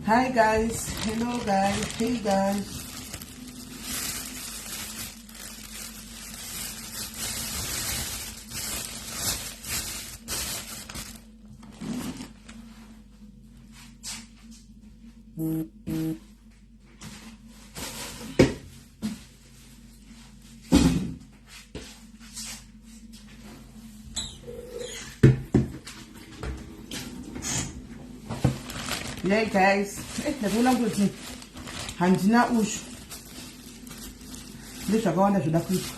Hi guys, hello guys, hey guys. Hey guys, eh, ndatoona kuti handina ushu ndezvakawanda zvoda kuitwa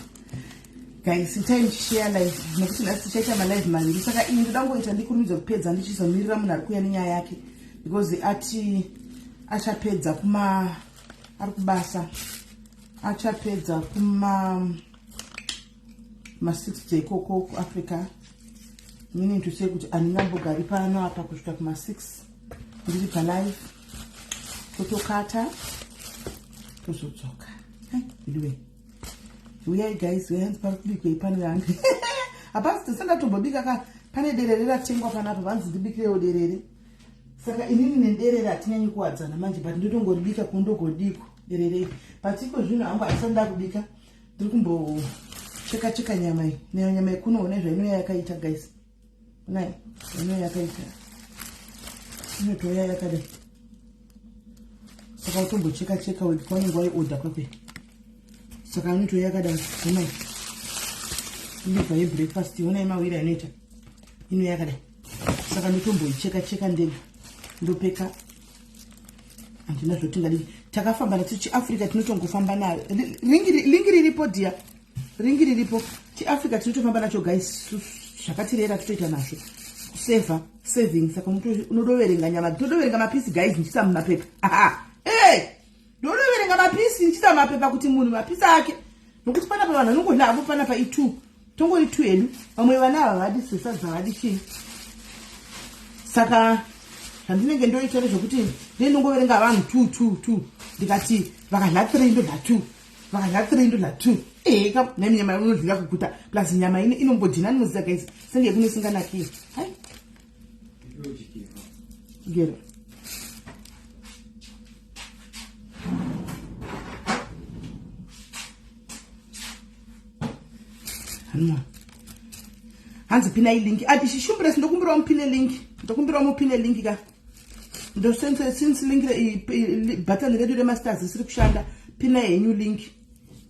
guys itai ndichishare live nekuti nhasi tichaita malive maviri saka ini ndoda kungoita ndikurumidze kupedza ndichizomirira munhu ari kuuya nenyaya yake because ati achapedza kuma ari kubasa achapedza kuma ma6 dzeikoko kuafrica meaning to say kuti andingambogari pano apa kusvika kuma6 ndiri palive totokata tozodzoka anyway uyai guys uyai hanzi pari kubikwei pano yangu hapasi tese ndatombobika ka pane derere ratengwa panapa vanzi ndibikirewo derere saka inini nederere hatinyanyi kuwadzana manje but ndotongoribika kundogodiko derere but iko zvino hangu handisati ndakubika ndiri kumbocheka cheka nyama iyi neyo nyama yekunoona zvainouya yakaita guys onai zvainouya yakaita inotouya yakadai saka utombocheka cheka wega kwaunenge waiodha kwekwe saka inotouya yakadai onai inobva yebreakfast onai mawiri ainoita inouya yakadai saka ndotomboicheka cheka ndega ndopeka handina zvotingadii takafamba nacho chiafrica tinotongofamba nayo ringi riripo dia ringi riripo chiafrica tinotofamba nacho guys zvakatirera totoita nazvo kusevha saving saka unodoverenga nyama todoverenga mapisi guys ndichisa mumapepa aha e ndodoverenga mapisi ndichisa mumapepa kuti munhu mapisi ake nokuti panapa vanhu vanongodya havo panapa itwo tongori two hedu vamwe vana ava vadi sesadza vadi chii saka zvandinenge ndoita ndezvekuti ndinongoverenga vanhu two two two ndikati vakadya three ndodya two vakadya three ndodya two eheka nemi nyama unodlira kuguta plus nyama ine inombodhina ndinoziva guys senge yekuno isinganakii hai gero Hanwa. Hanzi pinai link. Ati shishumbres ndokumbirawo mupine link. Ndokumbirawo mupine link ka. Ndosense since link re button redu remasters isiri kushanda. Pinai henyu link.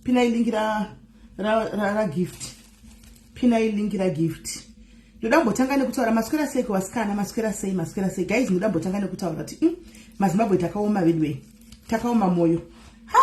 Pinai link ra ra ra, ra gift. Pinai link ra gift. Ndoda kumbotanga nekutaura maswera sei kuvasikana maswera sei maswera sei guys ndoda kumbotanga nekutaura kuti maZimbabwe takaoma veduwe takaoma moyo ha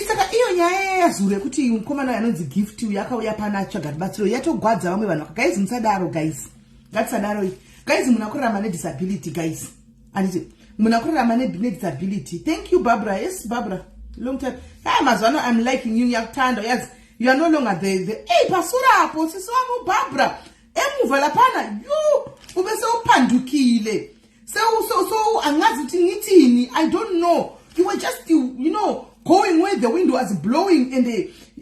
Saka iyo nyaya yazuro yekuti mukomana uyu anonzi Gift uyu akauya pano achitsvaga rubatsiro yatogwadza vamwe vanhu. Guys musadaro guys. Ngatisadaro. Guys munhu akurarama nedisability guys. Anditi munhu akurarama nedisability. Thank you Barbara. Yes Barbara. Long time. Ah mazuva ano I'm liking you ngiyakutanda. Yes. You are no longer the hey pasura apo sisi wangu Barbara. Emuva laphana you ube sewuphandukile. So angazi kuti ngithini I don't know you were just you know going where the wind was blowing and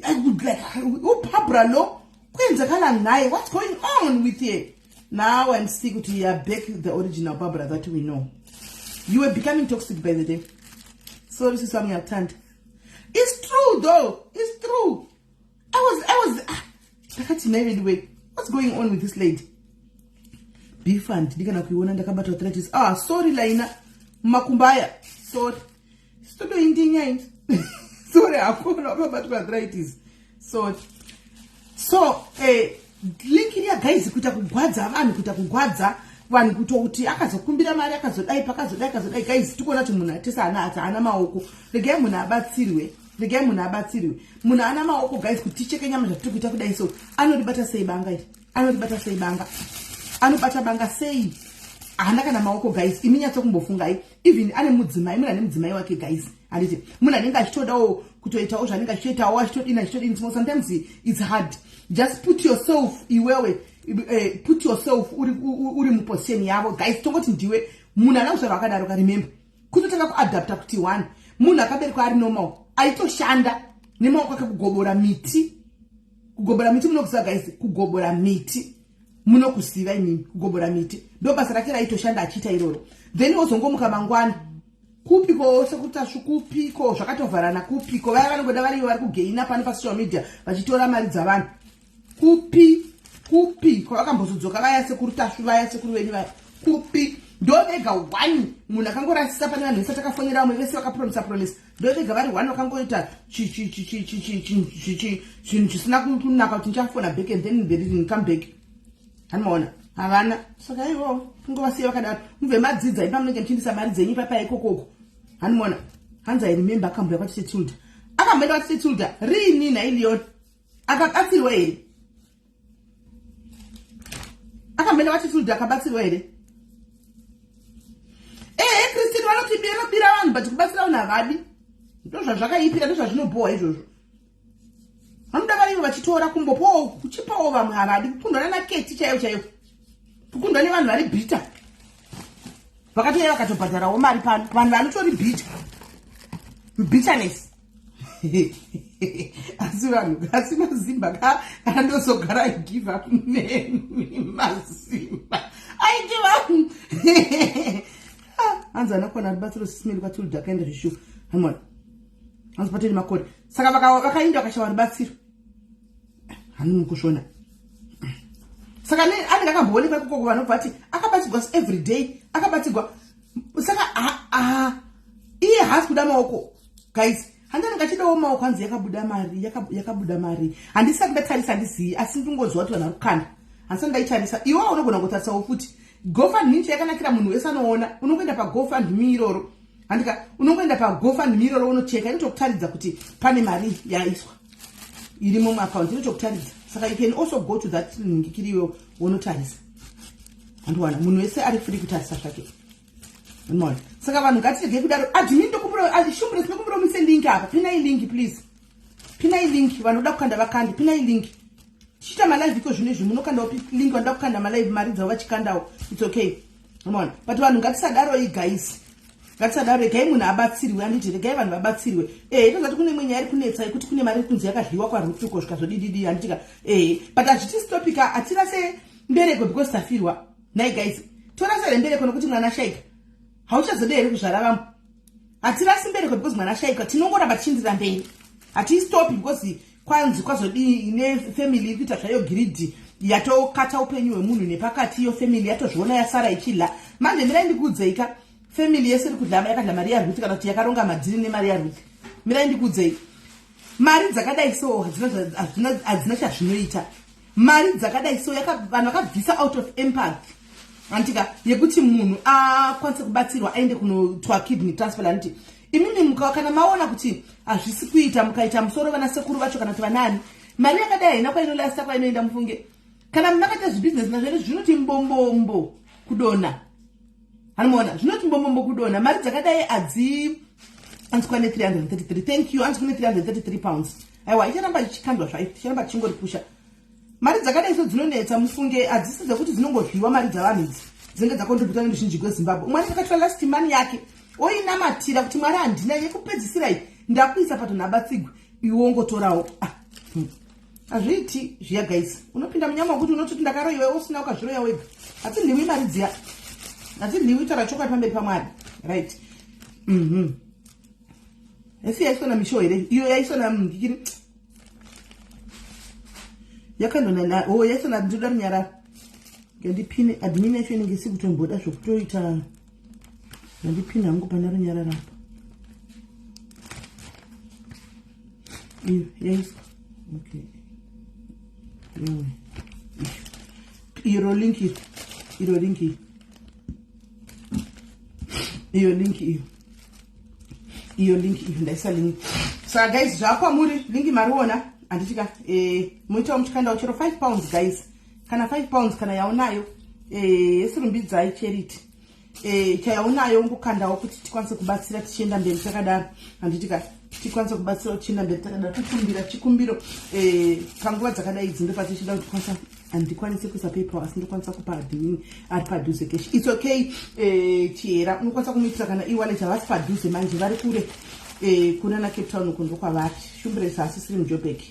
I would like uBarbara lo kwenzakala ngaye what's going on with you now I'm sick to you are back the original Barbara that we know you were becoming toxic by the day sorry sisi wami ngiyakuthanda it's true though it's true I was ndakati ah, anyway what's going on with this lady beef handidi kana kuiona ndakabata arthritis ah sorry laina makumbo aya sorry sitodoindinya ini sorry hakuna wakabatwa arthritis sorry so eh, link iriya guys kuita kugwadza vanhu kuita kugwadza vanhu kutouti akazokumbira mari akazodai pakazodai akazodai guys tikuona kuti munhu atese ana ati haana maoko regai munhu abatsirwe regai munhu abatsirwe munhu ana maoko guys kuti ticheke nyama zvatiri kuita kudai so anoribata sei banga iri anoribata sei banga anobata banga sei haana kana maoko guys imi nyatso kumbofungai even ane mudzimai munhu ane mudzimai wake guys handiti munhu anenge achitodawo kutoitawo zvaanenge achitoitawo achitodini achitodini so sometimes it's hard just put yourself iwewe put yourself uri muposition yavo guys tongoti ndiwe munhu ana kuzvarwa akadaro ka remember kutotanga kuadapta kuti one munhu akaberekwa ari normal aitoshanda nemaoko ake kugobora miti kugobora miti munokuziva guys kugobora miti Munokuziva imimi kugobora miti, ndo basa rake raitoshanda achiita iroro. Then wozongomuka mangwana, kupiko sekutasvu, kupiko zvakatovharana, kupiko vaya vanongoda varivo vari kugaina pano pasocial media vachitora mari dzavanhu, kupi kupi kwavakambozodzoka vaya sekuru Tasvu, vaya sekuru venyu vaya, kupi? Ndo vega one munhu akangorasisa pane vanhu vese takafonera. Vamwe vese vakapromisa promisa, ndo vega vari one vakangoita chinhu chisina kunaka kuti ndichafona back and then they didn't come back. Hanimaona havana. Saka ivo kungovasiya vakadaro, mubve madzidza ipa munenge muchiindisa mari dzenyu ipapa ikokoko. Hanimona hanzi, "I remember akambuya kwatite Tilda." Akamboenda kwatite Tilda riini nhailion? Akabatsirwa here? Akamboenda kwatite Tilda, akabatsirwa here? Ehe, Christine, vanoti bira vanhu, but kubatsira vanhu havadi. Ndo zvazvakaipira, ndo zvazvinobhohwa izvozvo. Vanoda varivo vachitora, kumbopawo, kuchipawo vamwe havadi. Kukundwa nanaketi chaiyo chaiyo, kukundwa nevanhu vari bitter, vakatouya vakatobhadharawo mari pano. Vanhu vanotori bitter, bitterness. Asi vanhu, asi mazimba ka, kana ndozogara, I give up nemi mazimba, I give up. Hanzi anakwana rubatsiro sisimeli kwaTilda akaenda zvishuwa. Hamona hanzi patori makore, saka vakaenda vakashawa rubatsiro. Hani mukushona, saka anenge akamboonekwa ikoko, vanobva vati akabatsirwa every day, akabatsirwa. Saka iye haasi kuda maoko, guys. Handi anenge achidawo maoko. Hanzi yakabuda mari, yakabuda mari. Handisati ndatarisa, handizii, asi ndingoziva kuti vanhu vari kukanda. Handisati ndaitarisa. Iwewo unogona kutarisawo futi GoFundMe. Chayakanakira, munhu wese anoona. Unongoenda paGoFundMe iroro, handika? Unongoenda paGoFundMe iroro, unocheka, inotokutaridza kuti pane mari yaiswa irimo muaccount, inotokutaridza. Saka you can also go to that link iriyo, wonotarisa. Handiwana munhu wese ari free kutarisa zvake. Unoona, saka vanhu ngatiregei kudaro. Admin, ndokumbira, shumbure, tinokumbira muise link apa. Pinai link, please, pinai link. Vanoda kukanda vakandi, pinai link. Tichiita malive iko zvino izvi, munokandawo link. Vanoda kukanda malive, mari dzavo vachikandawo, it's okay. Unoona, but vanhu ngatisadaroi, guys, ngatisadaro. Regai munhu abatsirwe, handiti? Regai vanhu vabatsirwe. Tozati kune imwe nyaya iri kunetsa yekuti kune mari iri kunzi yakadyiwa kwarutuko, zvikazodididi, handitika? But hazvitistopika. Hatirase mbereko because tafirwa. Nai guys, torasa here mbereko nokuti mwana ashaika? Hauchazode here kuzvara vamwe? Hatirasi mbereko because mwana ashaika. Tinongoramba tichiindira mberi. Hatistopi because kwanzi kwazodii nefamily iri kuita zvayo greed, yatokata upenyu hwemunhu nepakati. Iyo family yatozviona, yasara ichidla manje. Mirai ndikuudzeika, family yese iri kudla, yakadla mari yaRuth, kana kuti yakaronga madhiri nemari yaRuth, mirai ndikuudzei. Mari dzakadai so hadzina chazvinoita. Mari dzakadai so vanhu vakabvisa out of empathy, antika, yekuti munhu akwanise kubatsirwa, aende kunotwa kidney transplant. Imimi kana maona kuti hazvisi kuita, mukaita musoro vana sekuru vacho kana kuti vanani, mari yakadai haina kwainolasta, kwainoenda. Mufunge kana makaita zvibhizinesi nazvo, zvinoti mbombombo kudonha. Hanomaona, zvinoti mbombombo kudonha. Mari dzakadai hadzi. Anzi kwane 333, thank you. Anzi kune £333. Aiwa, icharamba ichikandwa zvayo, ticharamba tichingoripusha. Mari dzakadai so dzinonetsa, mufunge. Hadzisi dzekuti dzinongodyiwa. Mari dzavanhu idzi dzinenge dzakontributwa neruzhinji gweZimbabwe. Umwe anenge akatora last money yake, oinamatira kuti, "Mwari, handina yekupedzisira iyi, ndakuisa patonhu abatsigwe." Iwe wongotorawo. Ah, Hazviiti zviya, guys. Unopinda munyama wekuti unototi ndakaroyiwa, usina, ukazviroya wega. Hatidyiwi mari dziya, hatidyiwi. Taura chokwadi pamberi paMwari, right? Esi yaiswa namishow here iyo? Yaiswa namndikiri, yakandona. O, yaiswa nandoda runyararo. Ngandipine admin yacho, inenge isi kutomboda zvokutoita. Ngandipine hangu pana runyararo apa. Iyo yaiswa, okay. Iro link iro, iro link iyo, iyo link iyo, iyo link iyo. Ndaisa link. Saka guys, zvakwamuri, link mariona, handitika? Muitawo muchikandawo chero £5, guys, kana £5 kana yaunayo. Yesirumbidzai charity, chayaunayo ungokandawo kuti tikwanise kubatsira tichienda mberi takadaro, handitika? Tikwanise kubatsira tichienda mberi takadaro. Tokumbira chikumbiro, panguva dzakadai idzi ndopatichida kuti tikwanisa. Handikwanisi kuisa PayPal, asi ndokwanisa kupa admin ari padhuze cash. It's okay. Chihera, unokwanisa kumuitira kana ewallet. Havasi padhuze manje, vari kure, kunana Cape Town uko ndokwavari. Shumburesi haasisiri muJobek.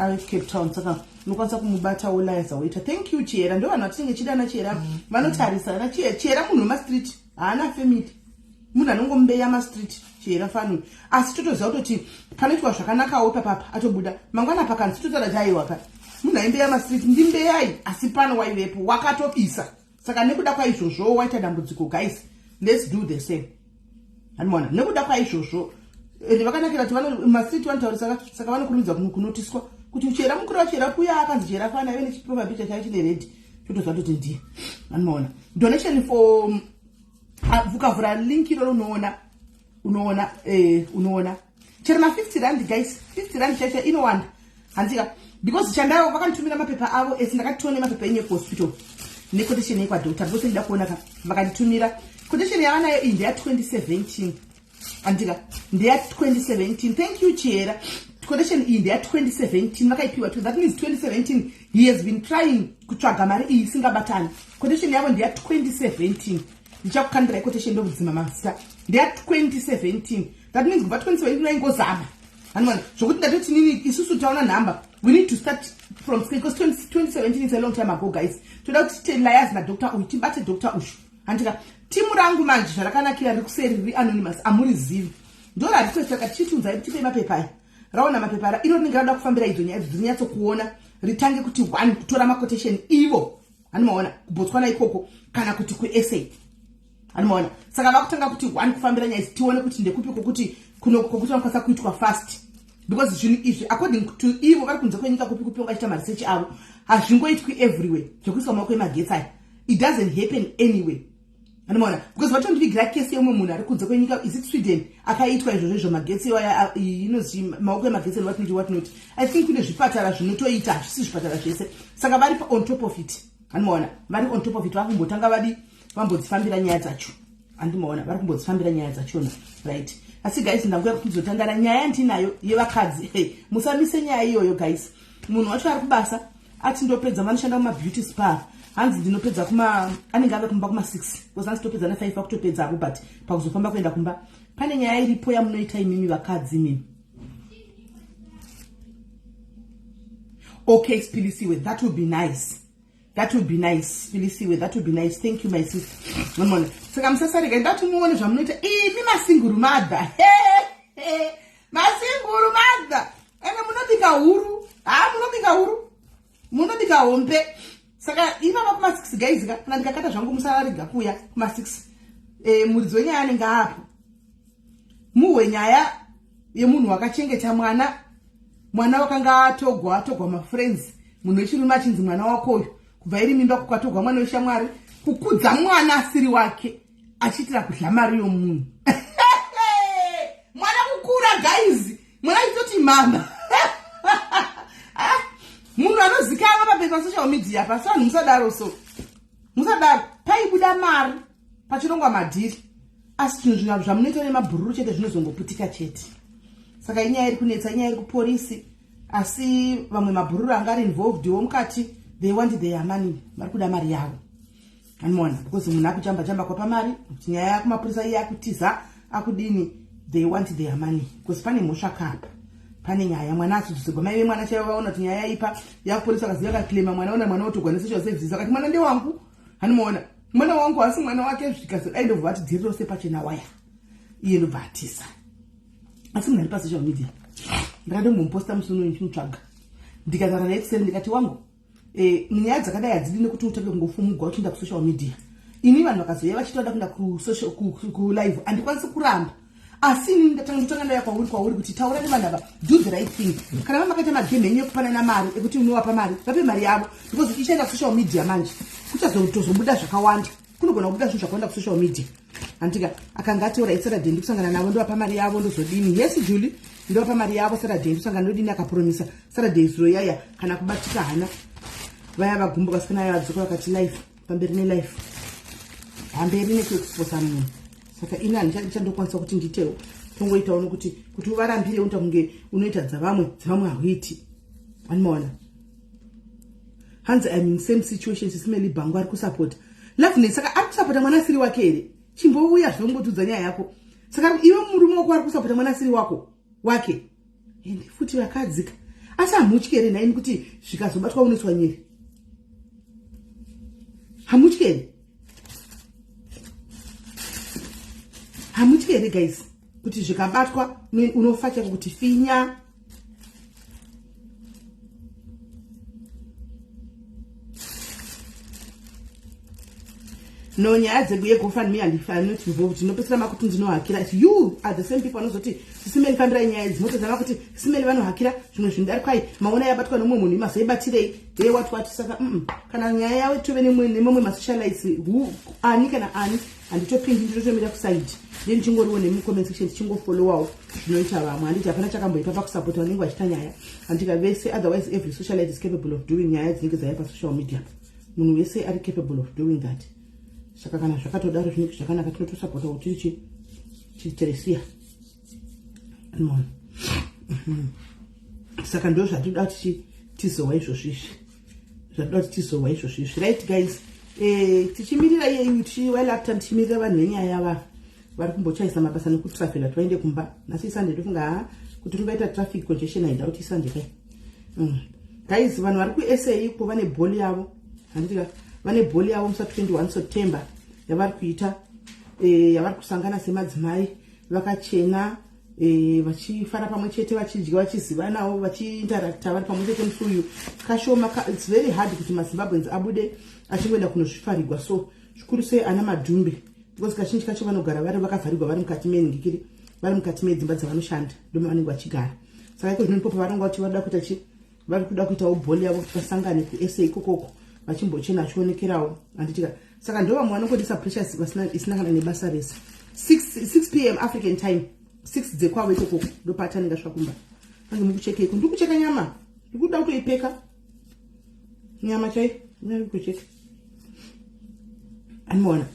Ari Cape Town, saka unokwanisa kumubatawo liza waita. Thank you, Chihera. Ndo vanhu vatinenge chida ana Chihera vanotarisa. Ana Chihera munhu wemastreet, haana family, munhu anongombeya mastreet, Chihera fani. Asi totoziva kutoti panoitwa zvakanakawo papapa atobuda mangwana pakanzi totaura kuti aiwa ka, munhu aimbeya mastreet ndimbeyai, asi pano waivepo wakatobisa. Saka nekuda kwaizvozvo waita dambudziko. Guys, let's do the same, hanimona? Nekuda kwaizvozvo, ende vakanakira kuti mastreet vanotaurisa, saka vanokurumidza kunotiswa kuti Chihera mukuru waChihera kuya akanzi Chihera fana aive nechiprofile picture chaive chine red, totoziva kuti ndiye, hanimoona? Donation for ukavhura link iroro unoona chero ma50 rand, guys. 50 rand chaicho inowanda, handika? Because chandayo vakanditumira mapepa avo esi, ndakatione mapepa enyu ekuhospital nequotation yekwadoctor, because ndida kuona ka. Vakanditumira quotation yavanayo iyi ndeya2017, andika? Ndeya2017. Thank you, Chihera. Quotation iyi ndeya2017, vakaipiwa. That means 2017 he has been trying kutsvaga mari iyi isingabatani. Quotation yavo ndeya2017. Ndichakukandirai quotation, ndokudzima mazita. Ndeya2017. That means kubva 2017 vaingozama, hanimana? Zvokuti ndatoti nini, isusu taona nhamba, we need to start from scratch, because 2017 is a long time ago, guys. Toda kuti tite liaise nadoctor uyu, tibate doctor uyu, handika? Timu rangu manje zvarakanakira riri kuseri, riri anonymous, amurizivi. Ndo raritoita tichitunzai, tipei mapepa aya. Raona mapepa ara, iro rinenge rada kufambira idzo nyaya idzo dzinonyatsokuona, ritange kuti one kutora maquotation ivo, hanimaona? KuBotswana ikoko kana kuti kuSA, hanimaona? Saka vakutanga kuti one kufambira nyaya idzi, tione kuti ndekupi kwokuti kwokuti vanokwanisa kuitwa fast, because zvinhu izvi, according to ivo vari kunze kwenyika, kupi kupi ungachiita maresearch avo, hazvingoitwi everywhere zvekuiswa maoko emagetsi aya. It doesn't happen anyway, anomaona? Because vatondivigira kesi yeumwe munhu ari kunze kwenyika, is it Sweden, akaitwa izvozvo izvo, magetsi aya, inozi maoko emagetsi and what not, what not. I think kune zvipatara zvinotoita, hazvisi zvipatara zvese. Saka vari on top of it, anomaona? Vari on top of it. Vakumbotanga vadi vambodzifambira nyaya dzacho, andimaona? Vari kumbodzifambira nyaya dzachona, right? Asi guys, ndanguya kuti ndizotandara nyaya yandinayo yevakadzi. Hey, musamise nyaya iyoyo, guys. Munhu wacho ari kubasa, ati ndopedza, vanoshanda kumabeauty spa. Hanzi ndinopedza kuma, anenge ave kumba kuma6, because hanzi topedza na5, akutopedzapo, but pakuzofamba kuenda kumba pane nyaya iripo yamunoita imimi vakadzi imimi. Okay, Spilisiwe, that would be nice, that would be nice. Spilisiwe, that would be nice. Thank you, my sister. Nomona, saka musasarega, ndati muone zvamunoita imi masingle mother, masingle mother. Ende munobika huru, ha, munobika huru, munobika hombe. Saka ivava kuma6, guys ka, kana ndikakata zvangu, musararega kuuya kuma6. Muridzi wenyaya anenge aapo, muhwe nyaya yemunhu wakachengeta mwana, mwana wakanga atogwa, atogwa mafriends, munhu wechirume achinzi mwana wakoyo, kubva iri mimba kukatogwa mwana weshamwari, kukudza mwana asiri wake achiitira kudya mari yomunhu. Mwana kukura, guys, mwana achitoti mama. Ah, munhu anozikanwa papepa social media pasi. Vanhu musadaro, so musadaro. Paibuda mari pachirongwa madhiri, asi zvinhu zvamunoita nemabhururu chete zvinozongoputika chete. Saka inyaya iri kunetsa, inyaya iri kuporisi, asi vamwe mabhururu anga ari involved wo mukati, they want their money, vari kuda mari yavo, anoona? Because munhu akuchamba chamba kwapa mari kuti nyaya yakumapurisa iye akutiza akudini. They want their money because pane mhosva kapa, pane nyaya. Mwana achidzosegwa, mai vemwana chaivo vaona kuti nyaya yaipa yakuporisa, akaziva akaclaima mwana, ona mwana otogwa nesocial services, akati mwana ndewangu, hanimaona? Mwana wangu, asi mwana wake zvikazodai, ndobva vati dhiri rose pachena waya, iye ndobva atisa. Asi munhu ari pasocial media, ndakatombomuposta musi uno ndichimutsvaga, ndikataura naye kuseri, ndikati wangu, nyaya dzakadai hadzidi nekuti utange kungofumugwa uchienda kusocial media. Ini vanhu vakazoya vachiti vada kuenda kulive, handikwanisi kuramba, asi ini ndatanga ndauya kwauri kuti taura nevanhu ava, do the right thing. Kana vamakaita magame enyu ekupanana mari, ekuti unovapa mari, vape mari yavo, because ichaenda kusocial media manje, kuchazotozobuda zvakawanda, kunogona kubuda zvinhu zvakawanda kusocial media, handika? Akanga atiora iSaturday, ndikusangana navo, ndovapa mari yavo, ndozodini? Yes, Julie, ndovapa mari yavo Saturday, ndosangana, ndodini? Akapromisa Saturday zuro yaya, kana kubatika hana. Vaya vagumbuka, sikana vaya vadzoka vakati life pamberi nelife, hamberi nekuexposa munhu. Saka ini handichandokwanisa kuti ndiitewo, tongoitawo nokuti kuti uvarambire unoita kunge unoita dzavamwe, dzavamwe hauiti, animaona? Hanzi I'm in same situation, sisimeli bhangu ari kusapota Loveness. Saka ari kusapota mwana asiri wake here? Chimbouya zvombotudza nyaya yako. Saka iwe murume wako ari kusapota mwana asiri wako wake, ende futi vakadzika. Asi hamutyi here nhaimi kuti zvikazobatwa unoiswa nyere? Hamutyi here? Hamutyi here guys kuti zvikabatwa unofa chaiko kuti finya? No, nyaya dzegofundme handifani not involved. Ndinopedzisira makuti ndinohakira. If you are the same people vanozoti sisimeli fambirai nyaya idzi, motozama kuti simeli vanohakira zvimwe zvinhu dari kwai maona yabatwa nomumwe munhu imazoibatirei hey what what. Saka kana nyaya yavo tove nemamwe masocialites who ani kana ani handitopindi, ndinotomira kusaidi ndiye ndichingoriwo nemucomment section tichingofollowawo zvinoita vamwe. Handiti hapana chakamboipa pakusapota vanenge vachiita nyaya, handika vese. Otherwise every socialite is capable of doing nyaya dzinenge dzaiva pasocial media. Munhu wese ari capable of doing that. Saka kana zvakatodaro zvinenge zvakanaka, tinotosapota kuti tiri chiteresia. Anoona saka ndo zvatinoda kuti tizowa izvozvo izvi, zvatinoda kuti tizowa izvozvo izvi. Right guys, tichimirira iyeyu while after tichimirira vanhu venyaya va vari kumbochaisa mabasa nekutrafela kuti vaende kumba. Nhasi iSunday, ndofunga ha kuti kungaita traffic congestion haida kuti iSunday kai. Guys, vanhu vari kuSA iko vane bholi yavo, handitika? Vane bholi yavo musa 21 September yavari kuita, yavari kusangana semadzimai vakachena, vachifara pamwe chete, vachidya, vachizivanawo, vachiinteracta vari pamwe chete musi uyu. Kashoma, it's very hard kuti maZimbabweans abude achingoenda kunozvifarigwa, so zvikuru sei ana madhumbe, because kazhinji kacho vanogara vari vakavharigwa, vari mukati menhingikiri, vari mukati medzimba dzavanoshanda, ndoma vanenge vachigara. Saka iko zvino ndipo pavanonga kuti varoda kuita chi vari kuda kuitawo bholi yavo kuti vasangane kuSA ikokoko vachimbochena vachionekerawo, handitika? Saka ndo vamwe vanongodisa pressures vasina isina kana nebasa rese. 6 p.m. African time, 6 dzekwavo ikokoko, ndopatanenge asvika kumba. Ange mukuchekeiko? Ndiri kucheka nyama, ndikuda kutoipeka nyama chai kucheka, anoona.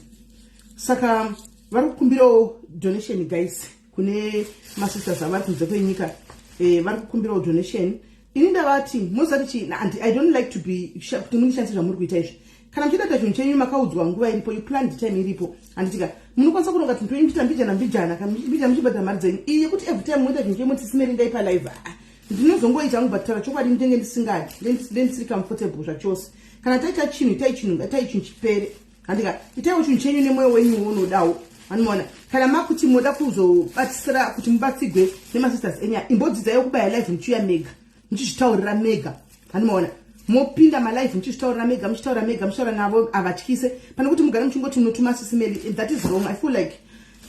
Saka vari kukumbirawo donation guys, kune masisters avari kunze kwenyika. Vari kukumbirawo donation. Ini ndavati mozati chi I don't like to be kuti munishandise zvamuri kuita izvi. Kana muchida kuita chinhu chenyu, makaudzwa nguva iripo, you plan the time iripo, handitika? Munokwanisa kuronga tinhu twenyu muchiita mbijana mbijana, kana mbijana muchibhadhara mari dzenyu. Iyi yekuti every time munoita chinhu chenyu muti simeri ndaipa live, ah, ndinozongoita hangu, but taura chokwadi ndinenge ndisingadi, ndendisiri comfortable zvachose. Kana taita chinhu, itai chinhu, ngatai chinhu chipere, handika? Itaiwo chinhu chenyu nemwoyo wenyu unodawo, anoona. Kana makuti moda kuzobatsira kuti mubatsigwe nemasisters enyu, imbodzidzaiwo kubaya live muchiuya mega muchizvitaurira mega, anomaona. Mopinda malive muchizvitaurira mega, muchitaura mega, muchitaura navo havatyise, pane kuti mugare muchingoti munotuma sisimeli. That is wrong. I feel like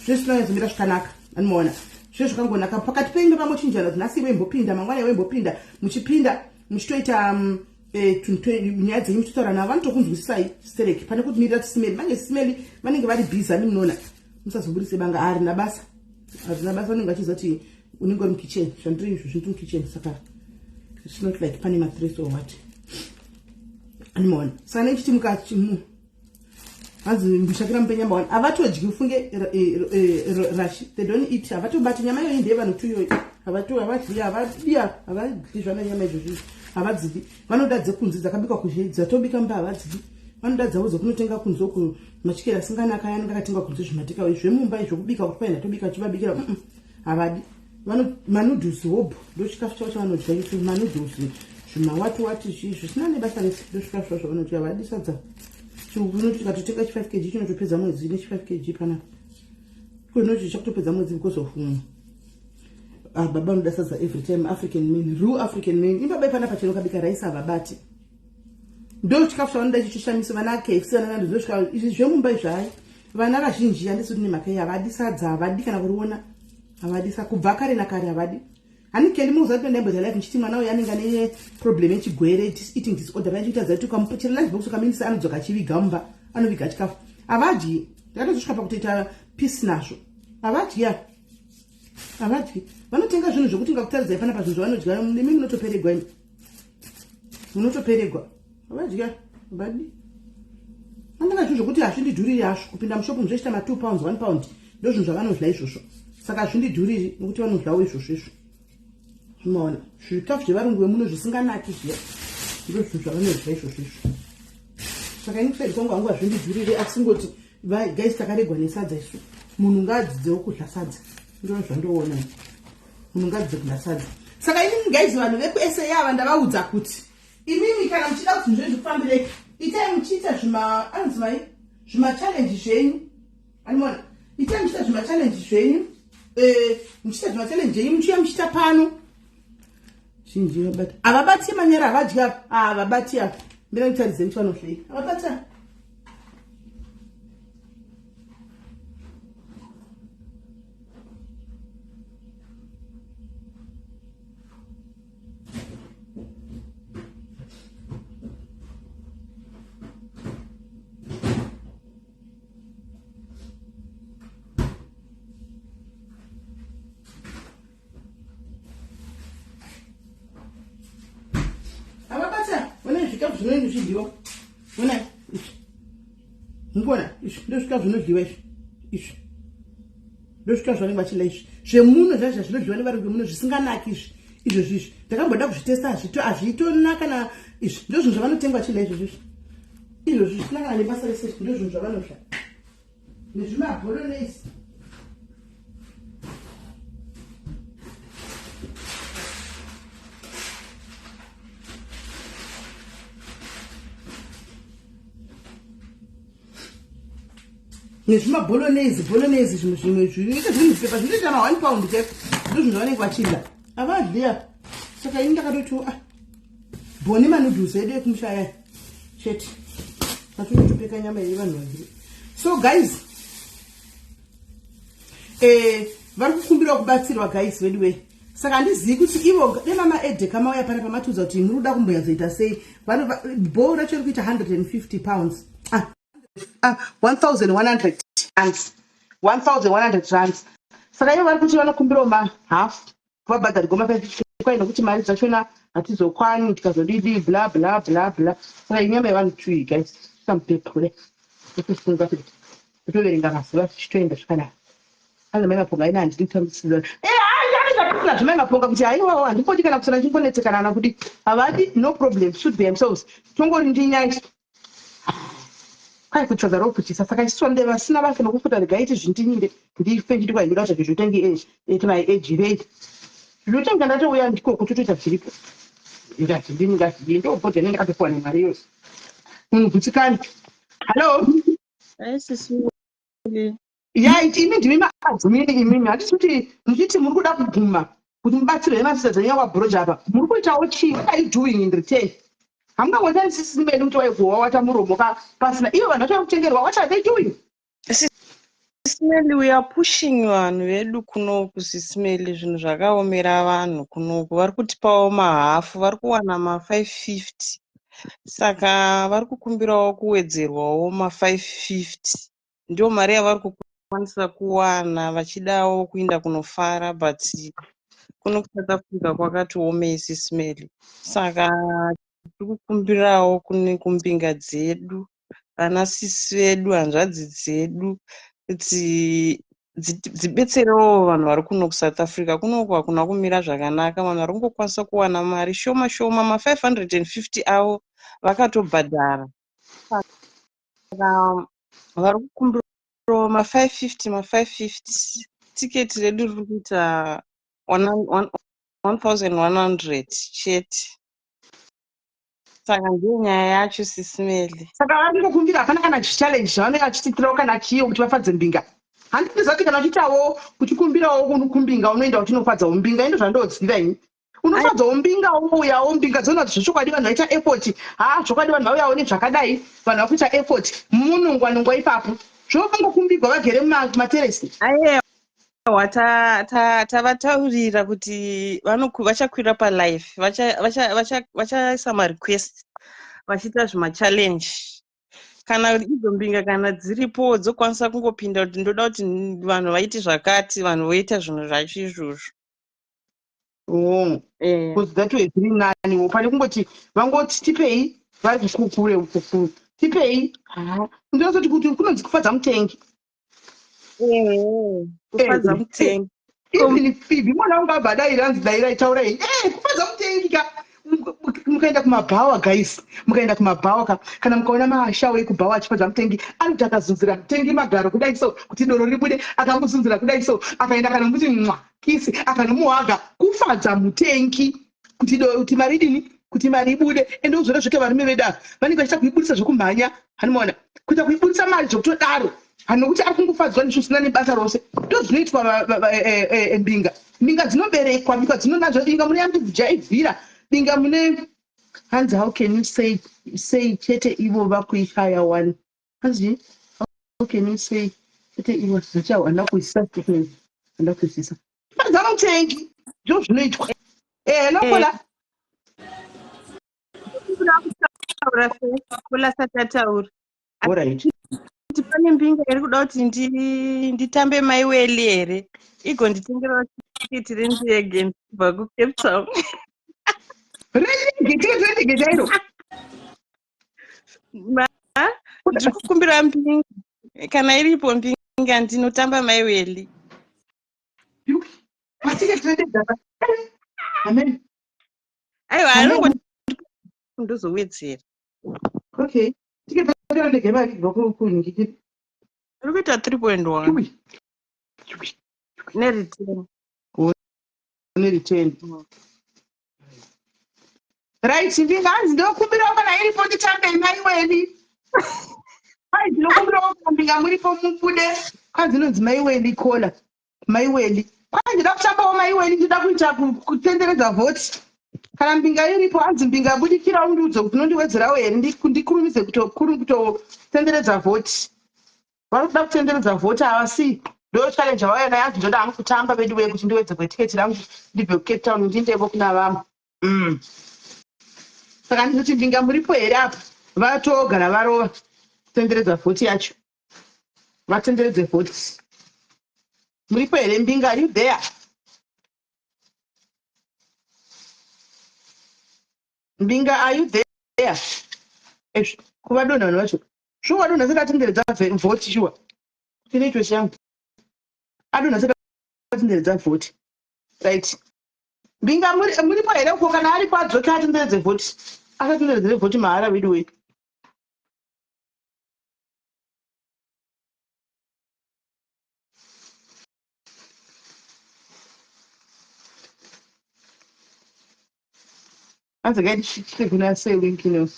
zvese zvinonyatsombira zvakanaka, anomaona, zve zvakangonaka pakati penyu pamochinjana kuti nhasi iwe imbopinda, mangwana iwe imbopinda, muchipinda muchitoita nyaya dzenyu muchitotaura navo, vanotokunzwisisai stereki, pane kuti mirira tisimeli. Mange sisimeli vanenge vari busy ani munoona. Musazoburise banga, harina basa, harina basa. Vanenge vachiziva kuti unenge uri mukitchen, zvandiri izvo zvindiri mukitchen, saka it's not like pane mathreats or what, animaona. Saka nechiti mukachimu hanzi mushakira mupenyama wani havatodyi, ufunge rashi, they don't eat, havatobati nyama iyoyi, ndeye vanhu tu iyoyi, havadyi, havadi, havadyi zvana nyama izvozvo, havadzidi. Vanoda dzekunze dzakabikwa kuzhe, dzatobika mumba havadzidi. Vanoda dzavo dzekunotenga kunze uku, machikera asinganaka anenge akatengwa kunze, zvimatekawe zvemumba zvokubika kuti paina tobika chivabikira, havadi. Manoodles hob ndo chikafu chavo chavanodya icho, manoodles, zvimawati wati zvii zvisina nebasa rese, ndo chikafu chavo chavanodya. Havadi sadza. Unoti tikatotenga chi 5 kg chinotopedza mwedzi, nechi 5 kg panapa kunoti chakutopedza mwedzi because of ah, baba vanoda sadza every time. African men, real African men, imbaba panapa chero kabika raisi havabati, ndo chikafu chavanoda ichi choshamisa. Vana KFC, vana nando, ndo chikafu izvi zvemumba izvi. Hai, vana vazhinji handisi kuti nemhaka iyi havadi sadza, havadi kana kuriona, havadi sa kubva kare nakare havadi. Hanikeli muza kuti ndaimboita live ndichiti mwana uyu anenge ane problem yechigwere, eating disorder. Vachiita zati ukamuchera lunch box ukaminisa, anodzoka achiviga mumba, anoviga chikafu, havadyi. Ndakatozosvika pakutoita peace nazvo, havadyi ya, havadyi. Vanotenga zvinhu zvokuti ngakutaridzai panapa zvinhu zvavanodya, nemi munotoperegwa, imi munotoperegwa. Havadya, havadi. Antenga zvinhu zvokuti hazvindidhuriri hazvo, kupinda mushopu zvochita ma 2 pounds, 1 pound, ndo zvinhu zvavanodya izvozvo. Saka hazvindidhuriri nokuti vanodyawo izvozvo izvo. Maona zvikafu zvevarungu vemuno zvisinganaki zviya, ndo zvinhu zvavanodya izvozvo izvo. Saka ini kusaidi kwangu hangu hazvindidhuriri, asi ngoti guys, takaregwa nesadza isu. Munhu ngaadzidzewo kudya sadza, ndo zvandoona, munhu ngaadzidze kudya sadza. Saka inini guys, vanhu vekuSA ava ndavaudza kuti imimi kana muchida kuti zvinhu zvifambirei, itai muchiita zvima anonzi mai zvimachallenge zvenyu. Animona, itai muchiita zvimachallenge zvenyu, muchiita zvimachallenge zvenyu, muchiuya muchiita pano. Zhinji vabata havabati manyara, havadyi ava, havabati ava. Mbira nditaridze kuti vanozvei. Havabati ava. Havabata. Ona zvikafu zvinoenda zvidyiwa. Ona izvi, mukuona izvi ndo zvikafu zvinodyiwa izvi. Izvi ndo zvikafu zvanenge vachila izvi zvemuno, zvazva zvinodyiwa nevarungu vemuno zvisinganaki izvi. Izvozvi izvi ndakamboda kuzvitesta, hazvitonaka na izvi. Ndo zvinhu zvavanotengwa vachila izvozvi izvi. Izvozvi zvisina kana nebasa rese, ndo zvinhu zvavanodya nezvimabholonesi. Nezvimabholonezi bolonezi, zvimwe zvimwe zvinoita zviri muzvipepa zvinoita ma 1 pound cheko, ndo zvinhu zvavanenge vachidya. Havadyi apa. Saka ini ndakatoti ah, bhoni manoodles edu ekumusha aya chete, atinotopeka nyama yevanhu vaviri. So guys, vari kukumbirawo kubatsirwa guys vedu wei. Saka handizivi kuti ivo demama edheka mauya pana pamatiudza kuti muri kuda kumbonyatsoita sei. Bhoo racho riri kuita 150 pounds, 1100 rands, 1100 rands. Saka ivo vari kuti vanokumbirawo mahalf, vabhadhari goma kwai, nokuti mari dzachona hatizokwani tikazodidi, bla bla bla bla. Saka inyama yevanhu two guys, samupepa kudai, totofunga kuti totoverenga mazuva tichitoenda zvakanaka. Anzi Mai Maponga, ina handidi kutambisira zvapindura zvamai Maponga kuti haiwawo, handipoti kana kusara ndichimbonetsekana na kuti havadi. No problem, suit themselves. Tongori ndinyai kwai kutsvaga rokuchisa. Saka isusu vanoda vasina basa nokufuta, regai tizvindinyire ndife ndichiti kwai ndoda kuti zvitenge at my age rei zvinotenga. Ndatouya ndikoko totoita zviripo, ngazvidini ngazvidini, ndobhodha ine ndakatopiwa nemari yose. Munhu gutsikani. Hallo? Hai sisi. Ya, imi ndimi maadmin imimi. Handisi kuti muchiti muri kuda kuguma kuti mubatsirwe nemasista dzenyu kwabhuroja apa, muri kuitawo chii? What are you doing in return? Hamungangotarisisi meni kuti waiguwawata muromo pasina ivo vanhu vacho vari kutengerwa. What are they doing? Sisi Meli, we are pushing vanhu vedu kunoku. Sisi Meli, zvinhu zvakaomera vanhu kunoku. Vari kutipawo mahafu, vari kuwana ma550, saka vari kukumbirawo kuwedzerwawo ma550. Ndiyo mari yavari kukwanisa kuwana, vachidawo kuinda kunofara, but kuno kuSouth Africa kwakati omei, Sisi Meli. Saka tiri kukumbirawo kune kumbinga dzedu, vana sisi vedu, hanzvadzi dzedu, kuti dzibetserewo vanhu vari kuno kuSouth Africa. Kunoku hakuna kumira zvakanaka. Vanhu vari kungokwanisa kuwana mari shoma shoma, ma550 avo vakatobhadhara. Saka vari kukumbirawo ma550, ma550. Tiketi redu riri kuita 1100 chete. Saka ndiyo nyaya yacho, Sisi Meli. Saka vari kungokumbira, hapana kana challenge chavanenge vachitiitirawo kana chiyo kuti vafadze mbinga. Handitiziva kuti kana uchiitawo kuchikumbirawo kumbinga, unoenda uchinofadzawo mbinga. Ndo zvandoziva ini, unofadzawo mbinga, wouyawo mbinga dziona kuti zvechokwadi vanhu vaita effort. Ha, zvokwadi vanhu vauyawo nezvakadai, vanhu vakuita effort, munongwa nongwa ipapo. Zvovangokumbigwa vagere mumateresi. Aiwa, tavataurira kuti vachakwira palive, vachaisa marequest, vachiita zvimachallenge. Kana idzo mbinga kana dziripo dzokwanisa kungopinda kuti ndoda kuti vanhu vaite zvakati, vanhu voita zvinhu zvacho izvozvo. Oh. Because that way zviri naniwo pane kungoti vangoti tipei, vari kukure uku, tipei. Ndinozoti kuti kunonzi kufadza mutengi. Kufadza mutengi. Even Phoebe, mwana wangu abva adaira, anzi dairai, taurai. Kufadza mutengi ka. Mukaenda kumabhawa, guys, mukaenda kumabhawa ka, kana mukaona maashawo ekubhawa achifadza mutengi, anoti akazunzira mutengi magaro kudai so kuti doro ribude, akamuzunzira kudai so, akaenda akanomuti mwa kisi, akanomuhaga, kufadza mutengi kuti kuti mari idini, kuti mari ibude. Ende uzora zveke varume vedu ava vanenge vachiita kuibudisa zvekumhanya, hanimaona kuita kuibudisa mari zvekutodaro, nokuti ari kungofadzwa nezvisina nebasa rose. Ndo zvinoitwa mbinga. Mbinga dzinoberekwa, mbinga dzinonazvo, binga mune yambijaivhira, binga mune. Hanzi, "How can you say chete ivo vakuishaya one?" Hanzi, "How can you say chete ivo?" Zvichahanda kuisisa statement, handa kuisisa. Fadza mutengi, ndo zvinoitwa. Nokola. Kutaura kola sati ataura. Alright. Kuti pane mbinga iri kuda kuti nditambe maiweli here, igonditengerawo tikiti rendege kubva kuCape Town. Rendege, tiketi rendege chairo? Ma, ndiri kukumbira mbinga, kana iripo mbinga, ndinotamba maiweli. Matiketi rendege apa, amen. Aiwa. Amen. Anongo ndozowedzera. Okay, tiketi rendege mari kubva kunhingikiri? Iri kuita 3.1. Yui. Nereturn. Nereturn. Right, mbinga, hanzi ndokumbirawo kana iripo nditambe maiweli. Ai, ndinokumbirawo kana mbinga muripo mubude. Kwanzi inonzi maiweli, kola maiweli. Kwanzi ndida kutambawo maiweli, ndida kuita kutenderedza vhoti. Kana mbinga iripo, hanzi mbinga budikira undiudze kuti unondiwedzerawo here, ndikurumidze kutotenderedza vhoti. Vari kuda kutenderedza vhoti ava, si ndo challenge yavauya nayo. Hanzi ndoda hangu kutamba vedu wee kuti ndiwedzerwe tiketi rangu, ndibve kuCape Town ndindevo kuna vamwe. Saka ndinoti mbinga muripo here apa? Vatogara varova kutenderedza vhoti yacho, vatenderedze vhoti. Muripo here mbinga? Are you there, mbinga? Are you there? Ezvo kuvadonha vanhu vacho, shuwa vadonha sati atenderedza vhoti, shuwa chinoitwa changu, adonha sati atenderedza vhoti. Right, mbinga muripo here uko? Kana aripo adzoke atenderedze vhoti, asatenderedzere vhoti mahara wedu wei. Hanzi ngatisvike kuna sewinkino.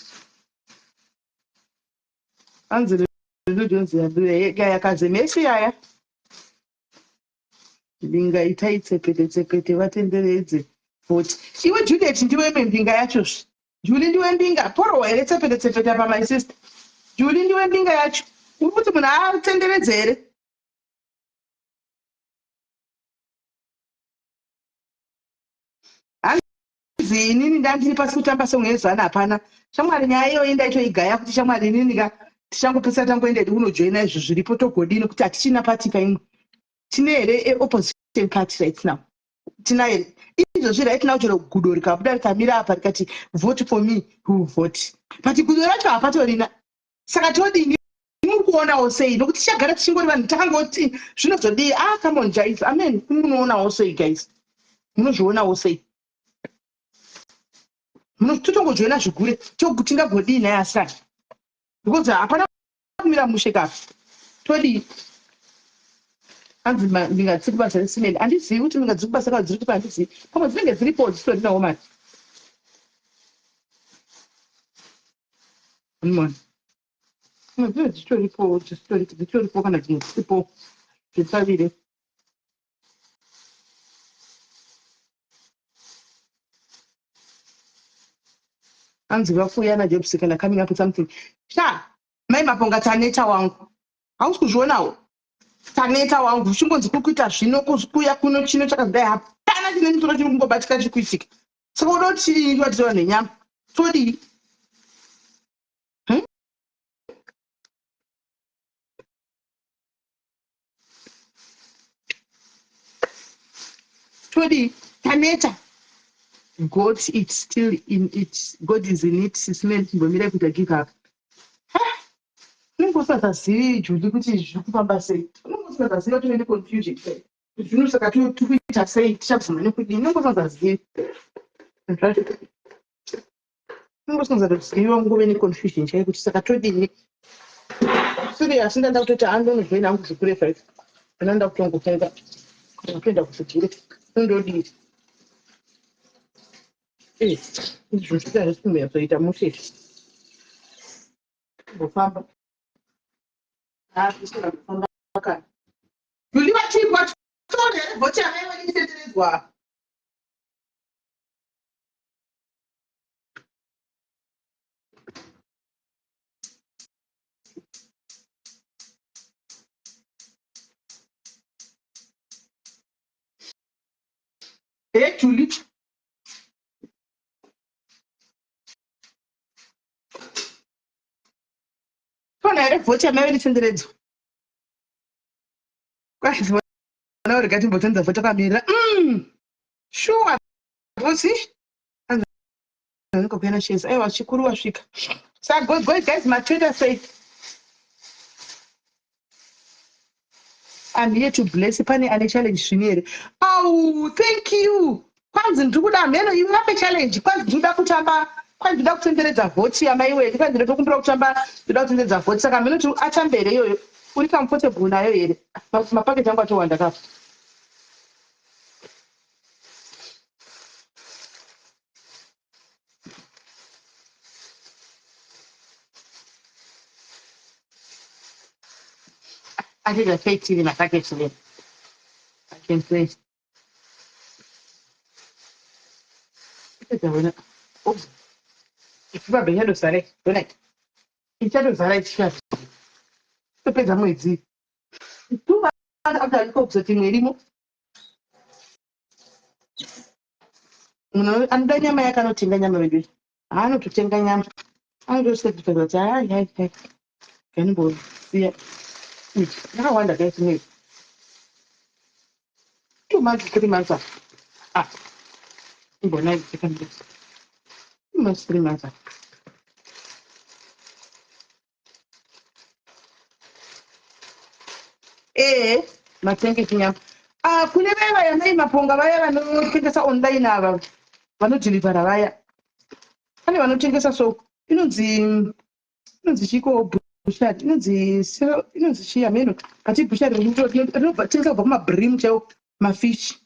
Hanzi Lulu Jones yakaze mesi yaya. Mbinga, itai tsepete tsepete vatenderedze vhoti. Iwe Juliet, ndiwe imwe mbinga yachozve. Juli, ndiwe mbinga porowa here? Tsepete tsepete apa, my sister Juli, ndiwe mbinga yacho. Uri kuti munhu atenderedze here? Hanzi inini ndandiri pasi kutamba song yezana hapana. Shamwari, nyaya iyoyi ndaitoigaya kuti shamwari, inini ka tichangopedzisa tangoenda hedu kunojoina izvo zviripo, togodini kuti hatichina party kaimwe? Tine here opposition party right now? Tina here izvozvi right now? Chero gudo rikabuda rikamira apa rikati, "Vote for me," we will vote, but gudo racho hapatorina. Saka todini? Muri kuonawo sei? Nokuti tichagara tichingori vanhu takangoti zvinozodii? Ah, come on guys, amen. Munoonawo sei guys? Munozvionawo sei? Totongojoina zvigure, tingagodii naye asani? Because hapana kumira mushe kapi, todii? Hanzi mbinga dziri kubasa resimeni. Handizivi kuti mbinga dziri kubasa kana dziri kupa, handizivi. Pamwe dzinenge dziripo dzitorinawo mari. Mona, pamwe dzinenge dzitoripo, dzitoripo kana dzimwe dzisipo, zvitsavire. Hanzi vafuyana jobs kana coming up with something. Sha, mai Maponga, taneta wangu, hausi kuzvionawo? Taneta wangu, zvichingonzi kuri kuita zvino, kuuya kuno chino chakazodai, hapana chine musoro chiri kungobatika chiri kuitika. Saka uda kuti chidini? Tivatire vanhu venyama, todii? Hmm? Todii? Taneta. God is still in it, God is in it. Sisimeni, chimbomira kuita give up. Unenge usingazazivi, Juli, kuti zviri kufamba sei. Unenge usingazazivi, watove neconfusion zvino. Saka tiri kuita sei? Tichaguma nekudii? Unenge usingazazivi zvacho. Unongosingazoziva ngove neconfusion chaiyo kuti saka todini. Serious, ndanda kutoti andonojoina hangu zvigure zvacho. Ndanda kutongofunga kutoenda kuzvigure. Ndodii? Eh, izvo zvitari kunyatsoita mushe. Mbofamba. Ah, zvisina kufamba kana. Yuli vachibva tone here vhoti yamai vachitenderedzwa. Hey, Julie. Tona here vhoti yamai vachitenderedzwa. Kwanzi vana uri timbotendza vhoti akamirira. Sure. Vusi. Anzi kuena chezi. Aiwa chikuru wasvika. Sa go go guys matwita sei. I'm here to bless pane ane challenge zvini here. Oh, thank you. Kwanzi ndiri kuda mheno iwe vape challenge. Kwanzi ndiri kuda kutamba kwanzi ndinoda kutenderedza vhoti yamai wedu kwanzi ndinotokumbira kutamba ndoda kutenderedza vhoti saka mheno kuti atambe here iyoyo uri comfortable nayo here mapaketi angu atowanda kapo. I think I play TV my package today. I can play. Ichibaba ichadozara donait. Ichadozara ichifika. Topedza mwedzi. 2 months after ndiko imwe irimo. Munhu anoda nyama yake anotenga nyama vedu. Haanototenga nyama. Anotosacrifice kuti hai hai hai. Kanimbosiya. Yakawanda guys imwe. 2 months, 3 months. Ah. Imbona ichikamira. 2 months, 3 months. Ee, matenge chinyama. Ah, kune vaya vaya mai Maponga vaya vanotengesa online ava vanodhilivhara vaya. Pane vanotengesa so inonzi chiko butchery inonzi inonzi chii hameno but ibutchery rinotengesa kubva kumabrim chaiwo mafish.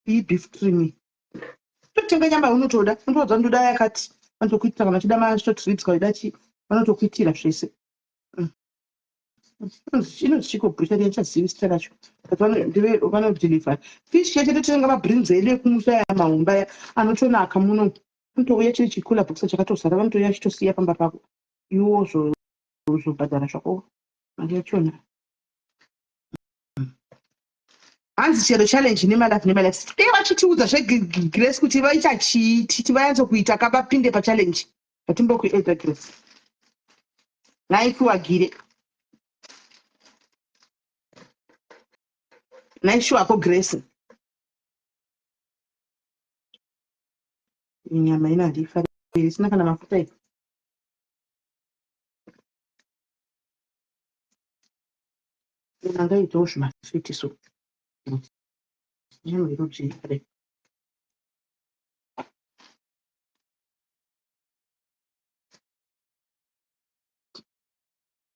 Iyi beef trim. Totenga nyama yaunotoda unotoudza ndoda yakati vanotokuitira kana uchida mashort ribs kana uchida chii vanotokuitira zvese. Inonzi chiko butchery handichazivi zita racho but vanodhilivhara fish chete. Totenga mabrims edu ekumusha aya mahombe aya anotonaka muno. Unotouya chiri chicooler box chakatozara vanotouya vachitosiya pamba pako iwo zvobhadhara zvako mari yachona. Hanzi chero challenge nemalove nemalife dei vachitiudza zveGrace kuti vaita chii titi vanyatsokuita kabapinde pachallenge vatimbokuedza Grace naikiwagire naishuwako Grace. Nyama ino handiifariri isina kana mafuta iyi. Munhu angaitawo zvimaswiti so nyama yerudzii kudai.